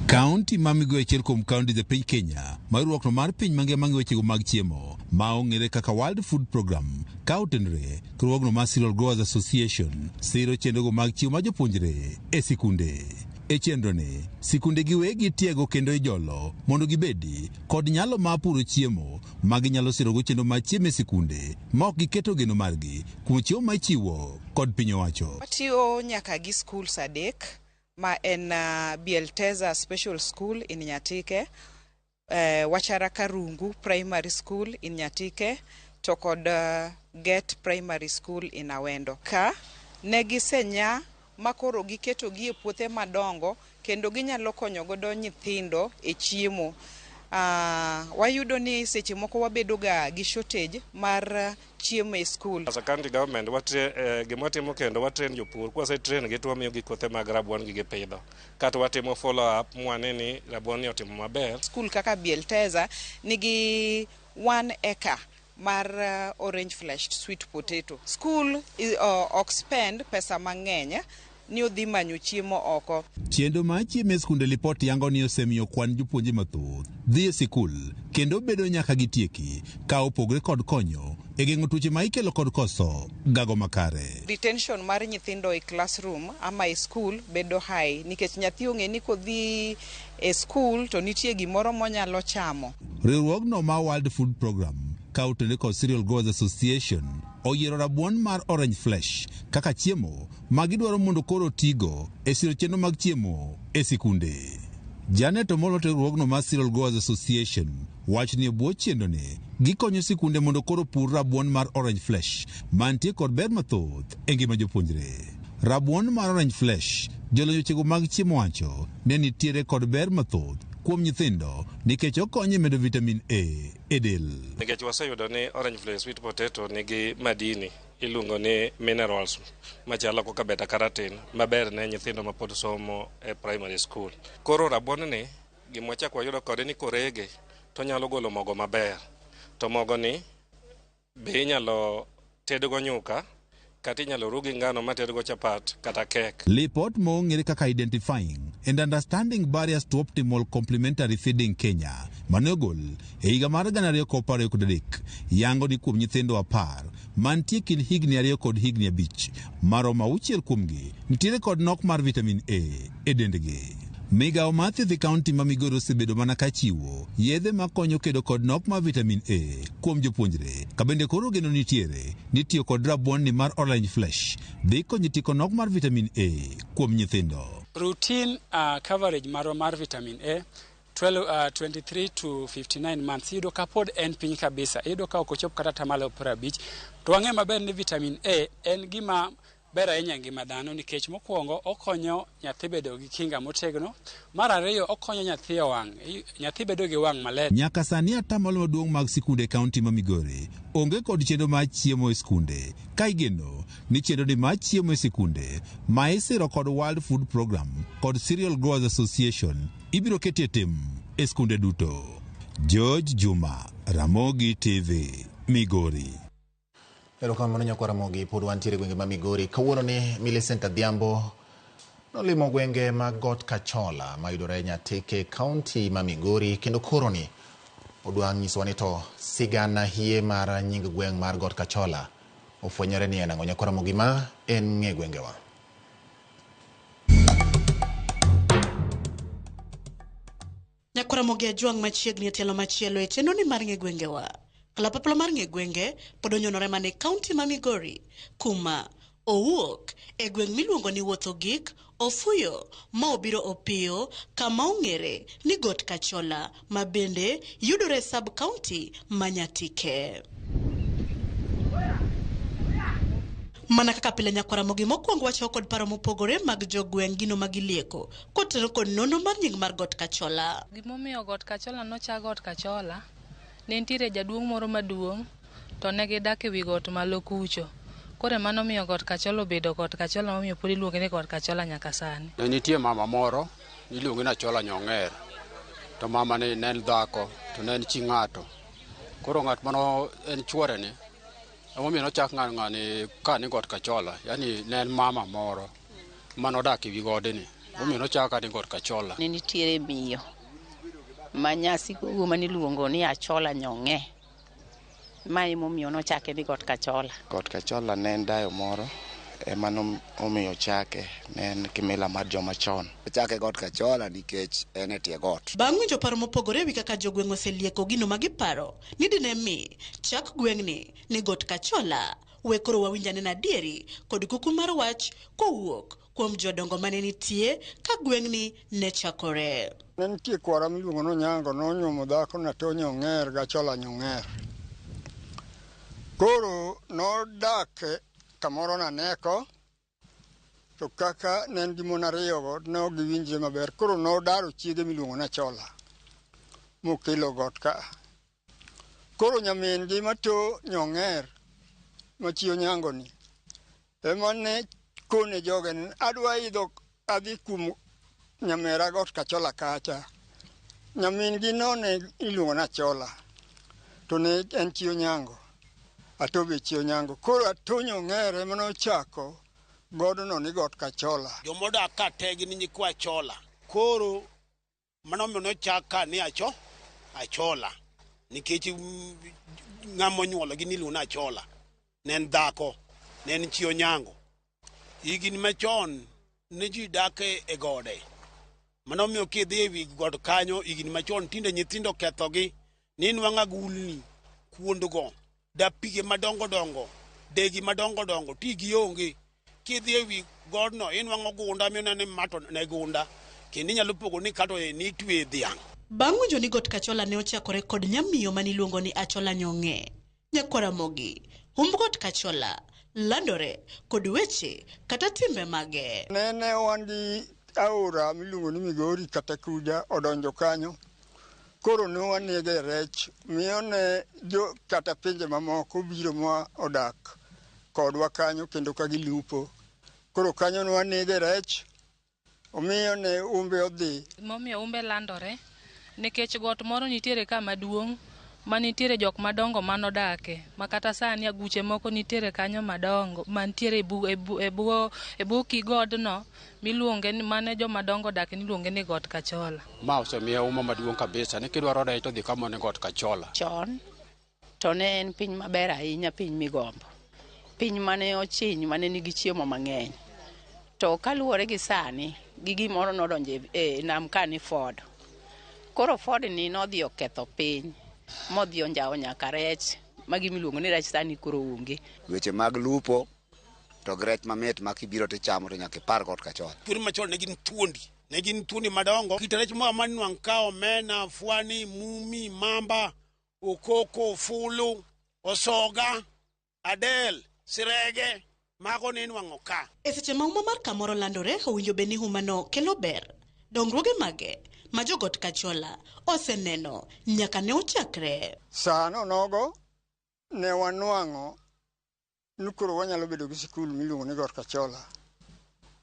Kaunti ma Migori achiel kuom kaunti e piny Kenya ma riwruokno mar piny mangima ng'iyo wechego mag chiemo ma ong'ere kaka World Food Programme ka otenore riwruogno mar Cereal Growers Association siro chenrogo mag chiemo ma jopuonjre e sikunde. E chenroni, sikunde giwegi tiego kendo ijolo mondo gibedi kod nyalo mar puro chiemo ma ginyalo sirogo chenro mar chiemo e sikunde ma ok giketo geno margi kuom chiemo ma ichiwo kod piny owacho. Watiyo nyaka gi schools adek ma en Bielteza Special School in Nyatike, Wachara Karungu Primary School in Nyatike, to kod Get Primary School in Awendo. Ka ne gisenya makoro giketo gi e puothe madongo kendo ginyalo konyo godo nyithindo e chiemo. Wayudo ni seche moko wabedo ga gi shortage mar chiemo e school. As a county government, gima watimo kendo watrain jopur, kwase train gi to wamiyo gi kothe mag rabuon gi gipidho. Kata watimo follow up mwane ni rabuon ni otimo maber. School kaka Bielteza nigi 1 acre mar orange fleshed sweet potato. School ok spend pesa mang'eny ni odhi manyo chiemo oko. Chenro mar chiemo e skunde lipot yango ni osemiyo kwan jopuonje mathoth dhi e sikul kendo bedo nyaka gitieki ka opogre kod konyo e geng'o tuoche ma ikelo kod koso gago makare. Retention mar nyithindo e classroom ama e school bedo high nikech nyathi ong'e ni kodhi e school to nitie gimoro monyalo chamo. Riwruogno mar World Food Programme ka otenore kod Cereal Growers Association oyiero rabuon mar orange flesh kaka chiemo ma gidwaro mondo koro tigo e siro chenro mag chiemo e sikunde. Janet Omolo riwruogno mar Cereal Growers Association wacho ni e bwo chenroni gikonyo sikunde mondo koro pur rabuon mar orange flesh mantie kod ber mathoth e ngima jopuonjre. Rabuon mar orange flesh jolony wechego mag chiemo wacho ne nitiere kod ber mathoth kuom nyithindo nikech okonyo e medo vitamin A e del. Nikech waseyudo ni orange flesh sweet potato nigi madini iluongo ni minerals machalo kaka beta carotene maber ne nyithindo mapod somo e primary school. Koro rabuon ni gima wachako wayudo kode ni korege to onyalo golo mogo maber. To mogo ni be inyalo tedgo nyuka kata inyalo ru gi ngano matedgo chapat kata kek. Lipot mong'ere kaka Identifying and Understanding Barriers to Optimal Complementary Feeding Kenya mane ogol e higa mar 2023 yango ni kuom nyithindo 10 mantie kind higni 2 kod higni 5 maromo 6 kuomgi nitiere kod nok mar vitamin A e dendgi. Migawo mar thieth e kaunti ma Migori osebedo mana ka chiwo yedhe makonyo kedo kod nok mar vitamin A kuom jopuonjre ka bende koro geno nitiere ni tiyo kod rabuon ni mar orange flesh dhi konyo tieko nok mar vitamin A kuom nyithindo. Routine coverage marwa mar vitamin A 23 to 59 months iyudo ka pod en piny kabisa, iyudo ka ok ochop kata 50%. To wang'eyo maber ni vitamin A en gima Ber ahinya e ngima dhano nikech mokwongo okonyo nyathi bedo gi kinga motegno. Mar ariyo okonyo nyathi e wang'. Nyathi bedo gi wang' maler. Nyaka sani atamalo maduong' mag sikunde e kaunti ma Migori onge kod chenro mar chiemo e skunde ka igeno ni chenro ni mar chiemo e sikunde ma isiro kod World Food Program kod Cereal Growers Association ibiro ketie tim e skunde duto. George Juma, Ramogi TV, Migori. Erokamano nyakwar Ramogi, pod wantiere e gwenge ma Migori. Kawuono ni Millicent Adhiambo nolimo gwenge mag Got Kachola mayudore Nyatike, kaunti ma Migori, kendo koroni odwa nyisowa ni to sigana hie mar nying gweng' mar Got Kachola ofwenyore ni en ang'o. Nyakwar Ramogi, ma en ng'e gwengewa. Nyakwar Ramogi Ajwang' machiegni e tielo machielo e chenro ni mar ng'e gwengewa. Kalapapla mar ng'e gwenge pod onyonore mana e kaunti ma Migori, kuma owuok e gweng' miluongo ni Wuoth Ogik, Ofuyo, ma obiro Opiyo kama ong'ere ni Got Kachola ma bende yudore e sub kaunti ma Nyatike. Mana kaka pile nyakwar Ramogi mokwongo wachako kod paro mopogore mag jogweng' gino ma gilieko kotenore kod nonro mar nying mar Got Kachola. Gimomiyo Got Kachola nochak Got Kachola, ne nitiere jaduong' moro maduong' to ne gidak e wi got malo kucho. Koro ema nomiyo Got Kachola obedo Got Kachola momiyo pod iluonge ni Got Kachola nyaka sani. Ne nitie mama moro niluonge ni Achola Nyong'er. To mama ni ne en dhako to ne en chi ng'ato. Koro ng'at mano en chuore ni emomiyo nochak ng'ani ka ni Got Kachola, yani ne en mama moro manodak e wi godni. Emomiyo nochak ka ni Got Kachola. Ne nitiere miyo ma nyasikuku maniluongo ni Achola Nyong'e. Ma emomiyo nochake ni Got Kachola. Got Kachola ne en dayo moro ema nomiyo chake, ne en kimila mar joma chon. Ochake Got Kachola nikech en e tie got. Bang' winjo paro mopogore ewi kaka jogweng' oselieko gino ma giparo ni dine mi chak gweng'ni ni Got Kachola, we koro wawinj anena adieri kod kuku mar wach kowuok kuom jodongo mane nitie ka gweng'ni ne chakore. Ne nitie kwara miluongo ni Onyango, nonyuomo dhako Nato Nyong'er gi Achola Nyong'er. Koro nodak kamoro Naneko, to kaka ne en gi mon ariyogo ne ok giwinjre maber. Koro nodaro chiege miluongo ni Achola mokelo got ka. Koro nyamin gi Mato Nyong'er ma chi Onyango ni ema ne kone joge ni adwa idho adhi kuom nyamera Got Kachola kacha. Nyamin gi no ne iluongo ni Achola to ne en chi Onyango. Ato be chi Onyango. Koro Ato Nyong'er ema nochako godno ni Got Kachola. Jomodak ka te gin nyikwa Achola. Koro mano omiyo nochak ka ni Achola. Nikech ng'ama onyuologi niluongo ni Achola. Ne en dhako, ne en chi Onyango. Higni machon ne ji dak e gode. Mano omiyo kidhi e wi got kanyo higni machon tinde nyithindo kethogi ni nwang'o agulni kuondgo, dapige madongo dongo, degi madongo dongo, ti gionge. Kidhi e wi godno inwang'o gunda mineno ni ma to ne gunda, kendo inyalo pogo ni kato ni itwe dhiang'. Bang' winjo ni Got Kachola ne ochakore kod nyamiyo mane iluongo ni Achola Nyong'e, Nyakwar Ramogi, humb Got Kachola landore kod weche kata timbe mage. Nene wan gi aora miluongo ni Migori kata Kuja odonjo kanyo. Koro ne wanege rech, miyo ne jo kata pinje mamoko biro ma odak kodwa kanyo kendo ka gilupo. Koro kanyo ne wanege rech, omiyo ne umbe odhi. Momiyo umbe landore, nikech got moro nitiere ka maduong' ma nitiere jok madongo manodake, ma kata sani aguche moko nitiere kanyo madongo mantiere e bwo kigodno miluonge ni mane joma dongo odake niluonge ni Got Kachola. Ma osemiya uma maduong' kabisa ni kidwaro rech to dhi kama ni Got Kachola. Chon to ne en piny maber ahinya, piny migombo. Piny mane ochiny, mane nigi chiemo mang'eny. To kaluwore gi sani, gi gimoro nodonjo e nam ka ni Ford. Koro Ford ni nodhi oketho piny, modhi onjawo nyaka rech, ma gimiluongo ni rech sani koro onge. Weche mag lupo to gi rech mamit ma kibiro tichamo to nyaka ipar Got Kachola. Thuondi machon ne gin thuondi, ne gin thuondi madongo. Kit rech moro amora nwang' ka omena, fwani, mumi, mamba, okoko, fulu, osoga, adel, sirege. Mago ne inwang'o ka. E seche ma huma mar kamoro landore, owinjo bed ni humano kelo ber. Dongruoge mage ma jogot Kachola oseneno nyaka ne ochakre? Sano nogo ne wanwang'o ni koro wanyalo bedo gi sikul miluongo ni Got Kachola.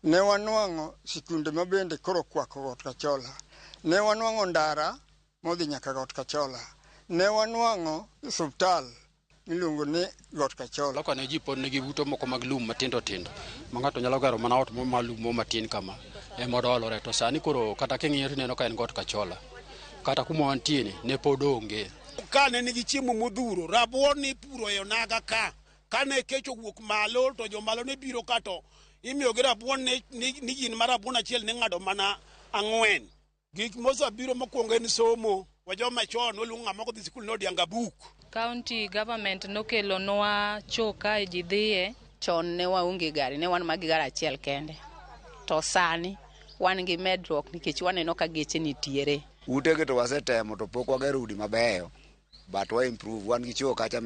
Ne wanwang'o sikunde ma bende koro okwako Got Kachola. Ne wanwang'o ndara modhi nyaka Got Kachola. Ne wanwang'o osuptal miluongo ni Got Kachola. Loka ne ji pod nigi ute moko mag lum matindo tindo ma ng'ato nyalo gero mana ot moro mar lum moro matin kama ema odolore to sani koro kata king'iyo tineno ka en Got Kachola kata kuma wantie ni ne pod onge. Ka ne nigi chiemo modhuro, rabuon nipuro e onaga ka. Kane kech owuok malo to jomalo ne biro ka to imiyogi rabuon ni gin ma rabuon achiel ne ng'ado mana ang'wen. Gik mosebiro mokwongo en somo. Wa joma chon waluongo ng'ama ok odhi sikul ni odianga buk. County government nokelonwa cho kae ji dhiye. Chon ne waonge gari, ne wan ma gi gari achiel kende. To sani wan gi medruok nikech waneno ka geche nitiere. Utegi to wasetemo to pok wagero udi mabeyo, but wa improve, wan gi choo kacha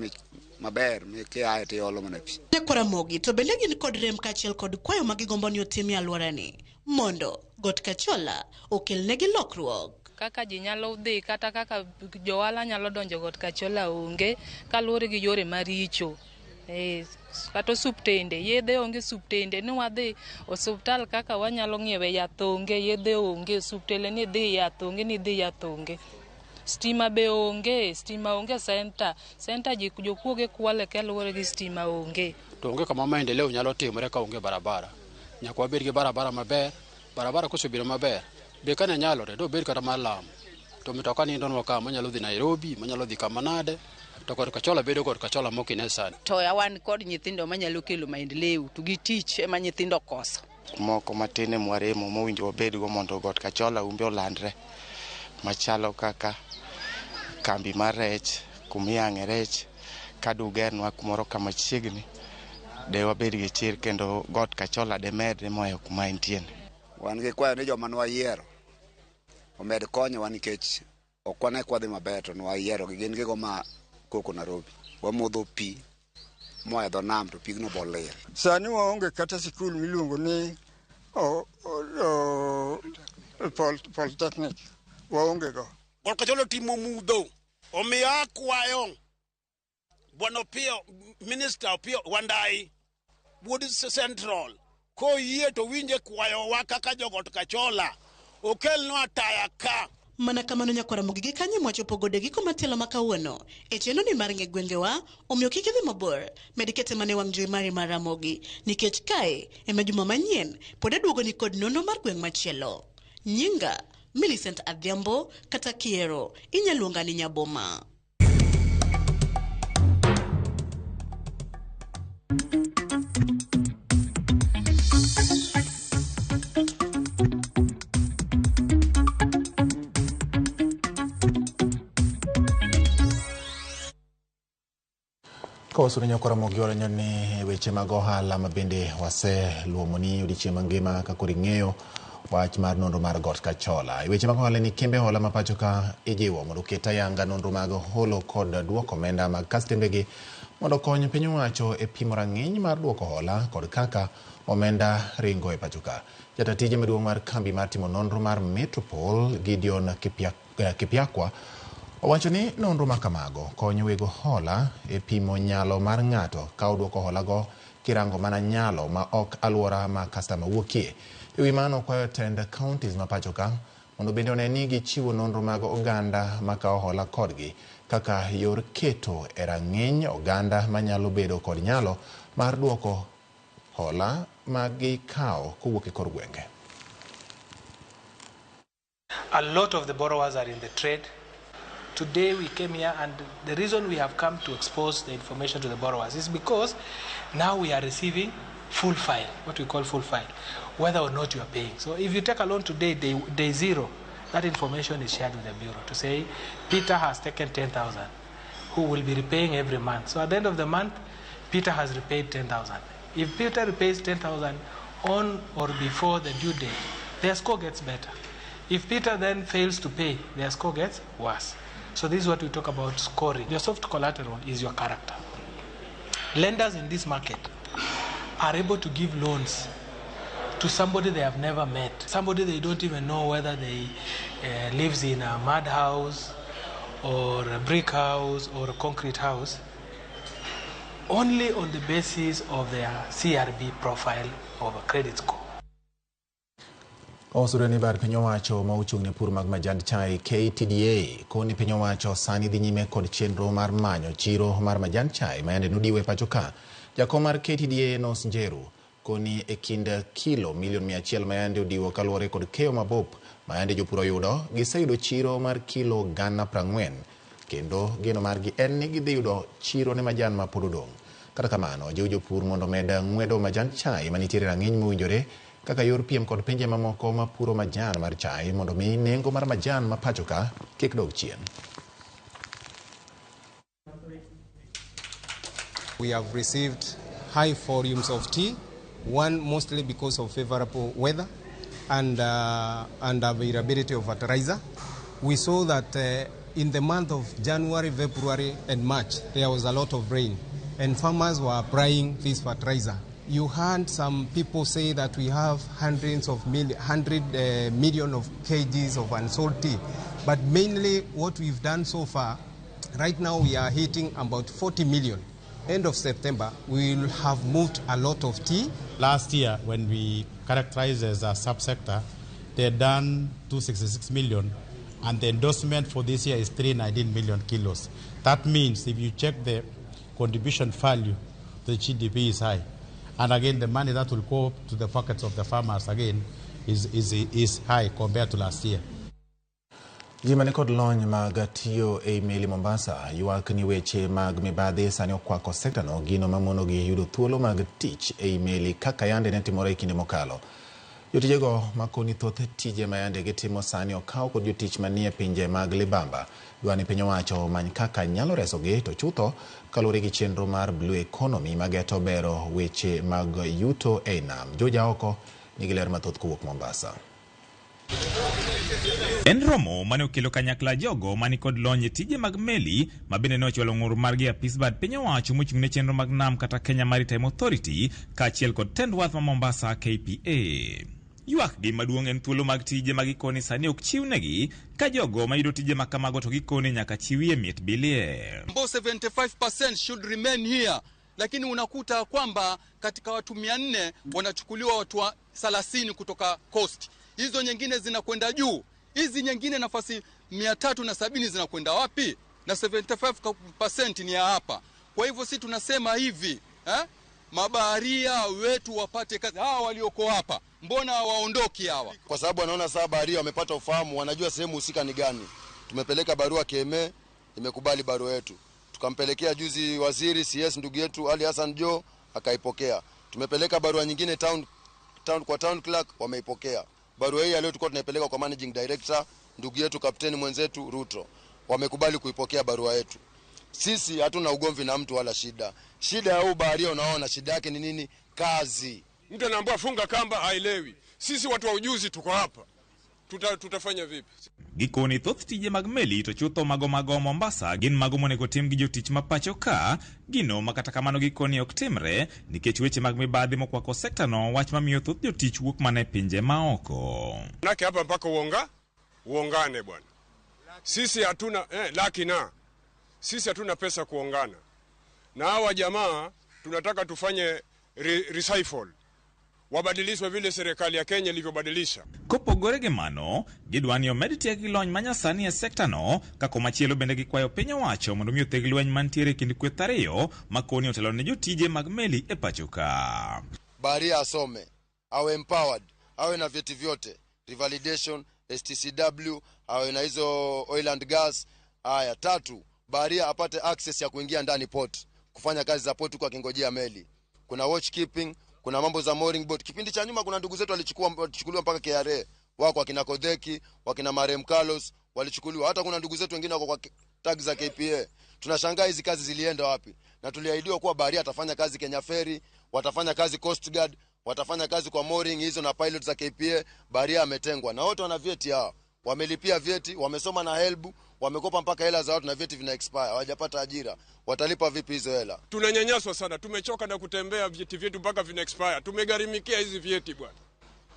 maber mikiaye to iolo mana pi. Nyakwar Ramogi to bende gin kod rem kaachiel kod kwayo ma gigombo ni otim e alworani mondo Got Kachola okelnegi lokruok. Kaka ji nyalo dhi kata kaka johala nyalo donjo Got Kachola onge kaluwore gi yore maricho. Kata osuptende, yedhe onge osuptende ni wadhi osuptal kaka wanyalo ng'iewe yath onge, yedhe onge, osuptende ni dhi yath onge, ni dhi yath onge. Stima be onge, stima onge center. Center ji jokuoge kwale kaluwore gi stima onge. To onge kama maendeleo nyalo timore ka onge barabara. Nyaka wabed gi barabara maber, barabara kosebedo maber, be kane nyalore dobed kata mar lam. To mitoka nindonwa ka manyalo dhi Nairobi, manyalo dhi kama nade, to Got Kachola bedo Got Kachola mokine sani. To wan kod nyithindo manyalo kelo maendeleo to gi tich ema nyithindo koso. Moko matin e mwaremo mowinjo wabedgo mondo Got Kachola umbe olandre machalo kaka kambi mar rech, kumiyang'e rech, kadugernwa kumoro kama chiegni, de wabed gi chir kendo Got Kachola de medre moyo kuma entie. Wan gi kwayo ni joma nwayiero omed konyowa nikech ok wane kwadhi maber to nwayiero gi gin gigo ma koko Nairobi. Wamodho pi moa e dho nam to pigno bolil. Sani waonge kata sikul miluongo ni Polytechnic, waonge go. Got Kachola otimo mudho, omiyo akwayo Bwana Opiyo, Minister Opiyo Wandayi, wuod Central, koyie to winje kwayowa kaka jogot Kachola, okelnwa taya ka. Mana kamano nyakwar Ramogi gi kanyo mwachopo godo e giko matielo ma kawuono e chenro ni mar ng'e gwengewa, omiyo kik idhi mabor, med kete mana e wang' jowi mari mar Ramogi, nikech kae ema juma manyien pod aduogoni kod nonro mar gweng' machielo. Nyinga Millicent Adhiambo kata Kiero, inya luonga ni Nyaboma. Kawasuru nyakwar Ramogi waranyo ni weche mag ohala ma bende waseluomoni odiechieng' mangima ka koro ing'eyo wach mar nonro mar Got Kachola. E weche mag ohala ni kembe hola ma pacho ka ijiwo mondo oket ayanga nonro mag holo kod duoko omenda mag kastembegi mondo okony piny owacho e pimo rang'iny mar duoko hola kod kaka omenda ringo e pacho ka. Jata tije maduong' mar kambi mar timo nonro mar Metropol Gideon Kipyakwa owacho ni nonro ma kamago konyo wego hola e pimo nyalo mar ng'ato ka oduoko holago kirango mana nyalo ma ok alwora ma kastama wuokie. E wi mano okwayo tend counties ma pacho ka mondo bende one ni gichiwo nonro mag oganda makawo hola kodgi kaka yor keto e rang'iny oganda manyalo bedo kod nyalo mar duoko hola ma gikawo kowuok e kor gwenge. A lot of the borrowers are in the trade. Today we came here, and the reason we have come to expose the information to the borrowers is because now we are receiving full file, what we call full file, whether or not you are paying. So if you take a loan today, day zero, that information is shared with the bureau to say Peter has taken 10,000, who will be repaying every month. So at the end of the month, Peter has repaid 10,000. If Peter repays 10,000 on or before the due date, their score gets better. If Peter then fails to pay, their score gets worse. So this is what we talk about scoring. Your soft collateral is your character. Lenders in this market are able to give loans to somebody they have never met, somebody they don't even know whether they lives in a mud house or a brick house or a concrete house, only on the basis of their CRB profile of a credit score. Osure ni bar piny owacho ma ochung' ne pur mag majand chai KTDA koni piny owacho sani dhi nyime kod chenro mar manyo chiro mar majand chai ma yande nodiwo e pacho ka. Jakom mar KTDA Enos Njeru koni e kind kilo milion 100 ma yande odiwo kaluwore kod keyo mabup ma yande jopur oyudo, giseyudo chiro mar kilo 40,000 kendo geno margi en ni gidhi yudo chiro ne majan ma pod odong'. Kata kamano, jiw jopur mondo omed ng'wedo majand chai manitiere rang'iny mowinjore kaka yor piem kod pinje mamoko mapuro majan mar chai mondo mi nengo mar majan ma pacho ka kik dog chien. We have received high volumes of tea, one mostly because of favorable weather and availability of fertilizer. We saw that in the month of January, February and March, there was a lot of rain and farmers were applying this fertilizer. You heard some people say that we have hundreds of million of kgs of unsold tea, but mainly what we've done so far, right now we are hitting about 40 million. End of September, we will have moved a lot of tea. Last year, when we characterized as a subsector, they had done 266 million, and the endorsement for this year is 319 million kilos. That means if you check the contribution value, the GDP is high. And again, the money that will go to the pockets of the farmers again is high compared to last year. Ji mani kod lony mag tiyo ei meli Mombasa ywak ni weche mag mibadhi sani okwako sekta no, gino mamonogi yudo thuolo mag tich ei meli kaka yande ne timore e kinde mokalo. Jotijego makoni thoth tije ma yande gitimo sani okaw kod jotich manie pinje mag libamba. Dwani piny owacho omany kaka nyalo resogi to chutho kaluwore gi chenro mar Blue Economy mageto bero weche mag yuto ei nam. Joja oko nigi ler mathoth kowuok Mombasa. En romo mane okelo kanyakla jogo mani kod lony e tije mag meli ma bende ne ochwalo ng'ur margi e apis bad piny owacho mochung' ne chenro mag nam kata Kenya Maritime Authority kaachiel kod tend wath ma Mombasa KPA. Ywakgi maduong' en thuolo mag tije ma gikoni sani ok chiwnegi ka jogo mayudo tije ma kamago to gikoni nyaka chiwie miet bilie. 75% should remain here, lakini unakuta kwamba katika watu 400 wanachukuliwa watu 30 kutoka coast. Hizo nyingine zinakwenda juu. Hizi nyingine nafasi 370 zinakwenda wapi? Na 75% ni ya hapa. Kwa hivyo si tunasema hivi, mabaharia wetu wapate kazi. Hawa walioko hapa, mbona hawaondoki hawa? Kwa sababu wanaona sasa baharia wamepata ufahamu, wanajua sehemu husika ni gani. Tumepeleka barua KMA, imekubali barua yetu. Tukampelekea juzi waziri CS ndugu yetu Ali Hassan Joho, akaipokea. Tumepeleka barua nyingine town kwa town clerk, wameipokea. Barua hii leo tulikuwa tunaipeleka kwa managing director ndugu yetu kapteni mwenzetu Ruto. Wamekubali kuipokea barua yetu. Sisi hatuna ugomvi na mtu wala shida. Shida ya huu baharia unaona shida yake ni nini? Kazi. Mtu anaambiwa funga kamba haelewi. Sisi watu wa ujuzi tuko hapa. Tutafanya vipi? Gikoni thoth tije mag meli to chutho mago mago Mombasa gin mago monego tim gi jotich ma pacho ka, gino ma kata kamano gikoni ok timre nikech weche mag mibadhi mokwako sekta no, wach mamiyo thoth jotich wuok mana e pinje maoko. Manake hapa mpaka uongane bwana. Sisi hatuna laki na sisi hatuna pesa kuongana. Na hawa jamaa tunataka tufanye recycle. Wabadilishwe vile serikali ya Kenya ilivyobadilisha. Kopogore gi mano, gidwani omed tieg gi lony manyasani e sekta no, ka komachielo bende gikwayo piny owacho mondo mi otheg lweny mantiere e kind kweth ariyo makoni otelo ne jotije mag meli e pacho ka. Baharia asome, awe empowered, awe na vyeti vyote, revalidation, STCW, awe na hizo oil and gas. Haya, tatu, baharia apate access ya kuingia ndani port, kufanya kazi za port huko akingojea meli. Kuna watchkeeping, kuna mambo za mooring boat. Kipindi cha nyuma kuna ndugu zetu walichukuliwa mpaka KRA. Wako wakina Kodheki, wakina Marem Carlos walichukuliwa. Hata kuna ndugu zetu wengine wako kwa tag za KPA. Tunashangaa hizi kazi zilienda wapi? Na tuliahidiwa kuwa baharia atafanya kazi Kenya Ferry, watafanya kazi Coast Guard, watafanya kazi kwa mooring hizo na pilot za KPA. Baharia ametengwa na wote wana vyeti hao. Wamelipia vyeti, wamesoma na HELB, Wamekopa mpaka hela za watu na vyeti vina expire, hawajapata ajira. Watalipa vipi hizo hela? Tunanyanyaswa sana, tumechoka na kutembea vyeti vyetu mpaka vina expire. Tumegharimikia hizi vyeti bwana.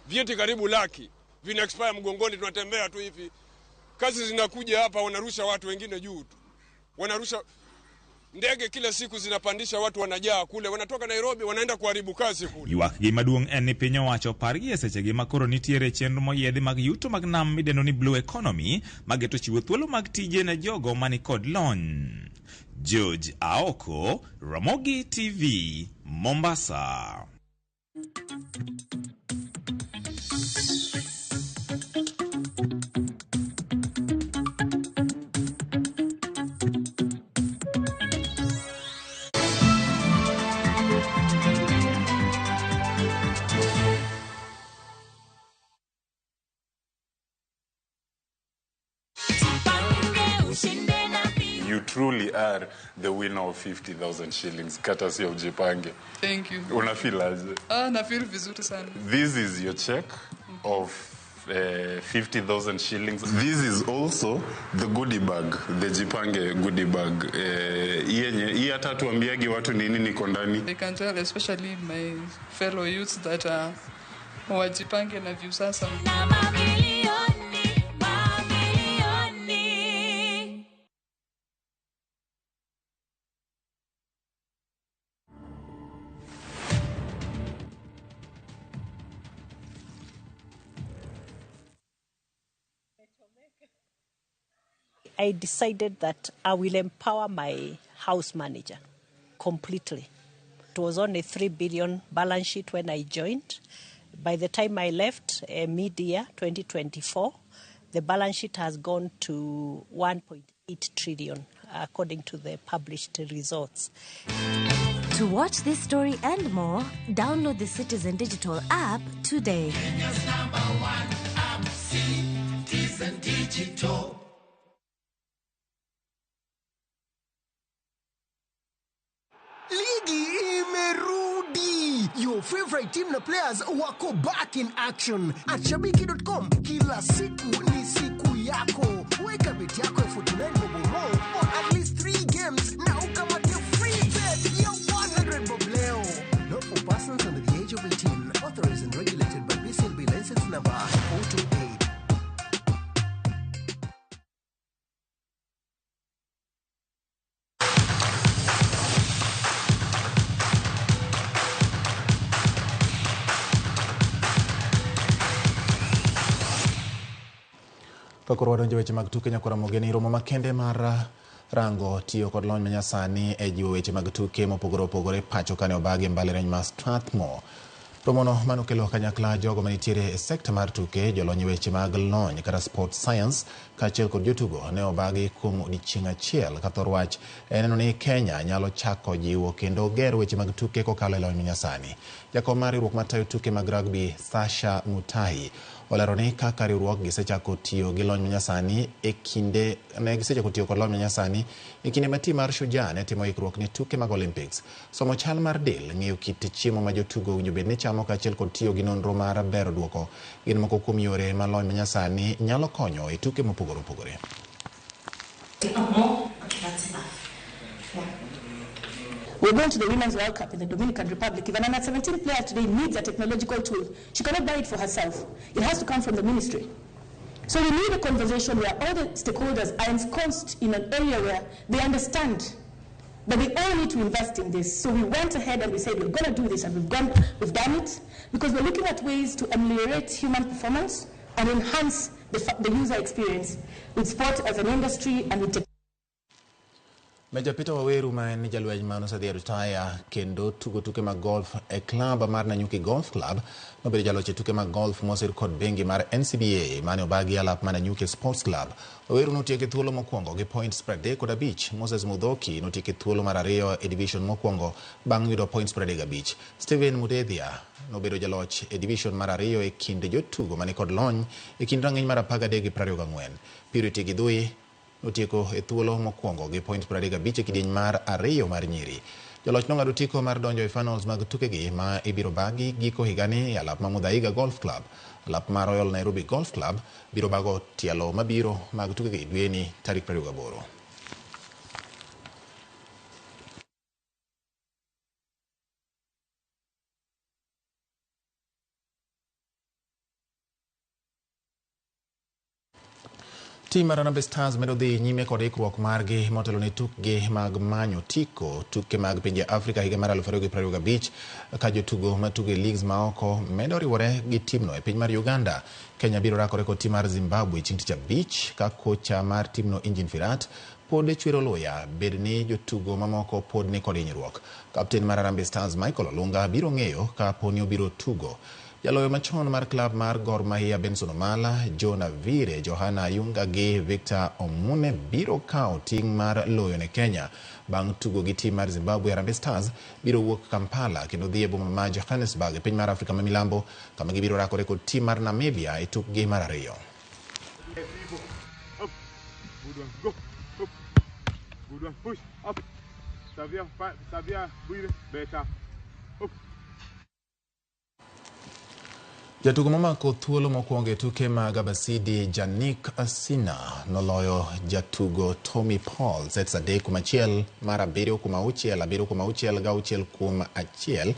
Vyeti karibu laki vina expire mgongoni, tunatembea tu hivi. Kazi zinakuja hapa, wanarusha watu wengine juu tu. Wanarusha ndege kila siku zinapandisha watu, wanajaa kule, wanatoka Nairobi wanaenda kuharibu kazi kule. Ywak gi maduong' en ni piny owacho opargi e sechegi ma koro nitiere chenro moyiedhi mag yuto mag nam midendo ni Blue Economy mageto chiwo thuolo mag tije ne jogo mani kod lony. George Aoko, Ramogi TV, Mombasa. You truly are the winner of 50,000 shillings, courtesy of Jipange. Thank you. Una feel aje? Ah, na feel vizuri sana. This is your check of 50,000 shillings. This is also the goodie bag, the Jipange goodie bag. Hii hii hata tuambiagi watu nini niko ndani. I can tell especially my fellow youths that wajipange na Viusasa. I decided that I will empower my house manager completely. It was on a 3 billion balance sheet when I joined. By the time I left, mid-year 2024, the balance sheet has gone to 1.8 trillion, according to the published results. To watch this story and more, download the Citizen Digital app today. Kenya's number one app, Citizen Digital. Ligi imerudi. Your favorite team na players wako back in action. At shabiki.com kila siku ni siku yako. Weka bet yako ya 49 bob or more on at least 3 games na ukamate free bet ya 100 bob leo. Not for persons under the age of 18. Authorized and regulated by BCLB license number 428. Kakoro wadonjo weche mag tuke nyakora mogeni romo makende mar rango tiyo kod lony manyasani e jiwo weche mag tuke mopogore opogore pacho kane obagi e mbalariany ma Strathmore. Romono manokelo kanyakla jogo manitiere e sekta mar tuke, jolony e weche mag lony kata sport science kaachiel kod jotugo ne obagi kuom odiechieng' achiel ka thor wach en neno ni Kenya nyalo chako jiwo kendo gero weche mag tuke kokalo e lony manyasani. Jakom mar riwruok matayo tuke mag rugby Sasha Mutahi olero ni kaka riwruok gisechako tiyo gi lony manyasani e kinde ne gisechako tiyo kod lony manyasani e kinde ma tim mar Shujaa ne timo ikruok ne tuke mag Olympics. Somo chal mar del, ng'eyo kit chiemo ma jotugo owinjo bed ni chamo kaachiel kod tiyo gi nonro mar bero duoko gin moko kuom yore ma lony manyasani nyalo konyo e tuke mopogore opogore. We're going to the Women's World Cup in the Dominican Republic. If an under-17 player today needs a technological tool, she cannot buy it for herself. It has to come from the ministry. So we need a conversation where all the stakeholders are ensconced in an area where they understand that they all need to invest in this. So we went ahead and we said we're going to do this, and we've done it, because we're looking at ways to ameliorate human performance and enhance the user experience with sport as an industry and with technology. Major Peter Waweru ma en jalweny ma nosedhi e ritaya kendo tugo tuke mag golf e klab mar Nanyuki Golf Club nobedo jaloch e tuke mag golf mosir kod bengi mar NCBA mane obagi alap mar Nanyuki Sports Club. Waweru notieko e thuolo mokwongo gi points 35. Moses Mudhoki notieko e thuolo mar ariyo e division mokwongo bang' yudo points 35. Steven Mudethia nobedo jaloch e division mar ariyo e kind jotugo mani kod lony e kind rang'iny mar 13 gi 24. Purity Githui notieko e thuolo mokwongo gi point 35 e kidieny mar ariyo mar nyiri. Joloch nong'ado otiko mar donjo e finals mag tukegi ma ibiro bagi giko higani e alap ma Muthaiga Golf Club. Alap ma Royal Nairobi Golf Club biro bago tielo mabiro mag tukegi dweni tarik 28. Tim mar Harambee Stars medo dhi nyime kod ikruok margi motelo ne tukgi mag manyo otiko tuke mag pinje Afrika higa mar 2025 ka jotugo matugo e leagues maoko medo riwore gi timno e piny mar Uganda. Kenya biro rakore kod tim mar Zimbabwe chieng' tich abich ka kocha mar timno Engin Firat pod chwero luya bed ni jotugo mamoko pod ni kod hinyruok. Kapten mar Harambee Stars Michael Olunga biro ng'eyo ka poni obiro tugo. Jaloyo machon mar klab mar Gor Mahia Benson Omala, John Avire, Johana Ayunga gi Victor Omune biro kawo ting' mar loyo ne Kenya. Bang' tugo gi tim mar Zimbabwe, Harambee Stars biro wuok Kampala kendo dhi e boma ma Johannesburg e piny mar Afrika ma Milambo kama gibiro rakore kod tim mar Namibia e tukgi mar ariyo. Up. Good one. Go. Up. Good one. Push. Up. Savia. Savia. Bwire. Better. Up. Jatugo momako thuolo mokwongo e tuke mag Abasidi Jannik Sinner noloyo jatugo Tommy Paul sets 3-1 mar 7-6, 7-6 gi 6-1.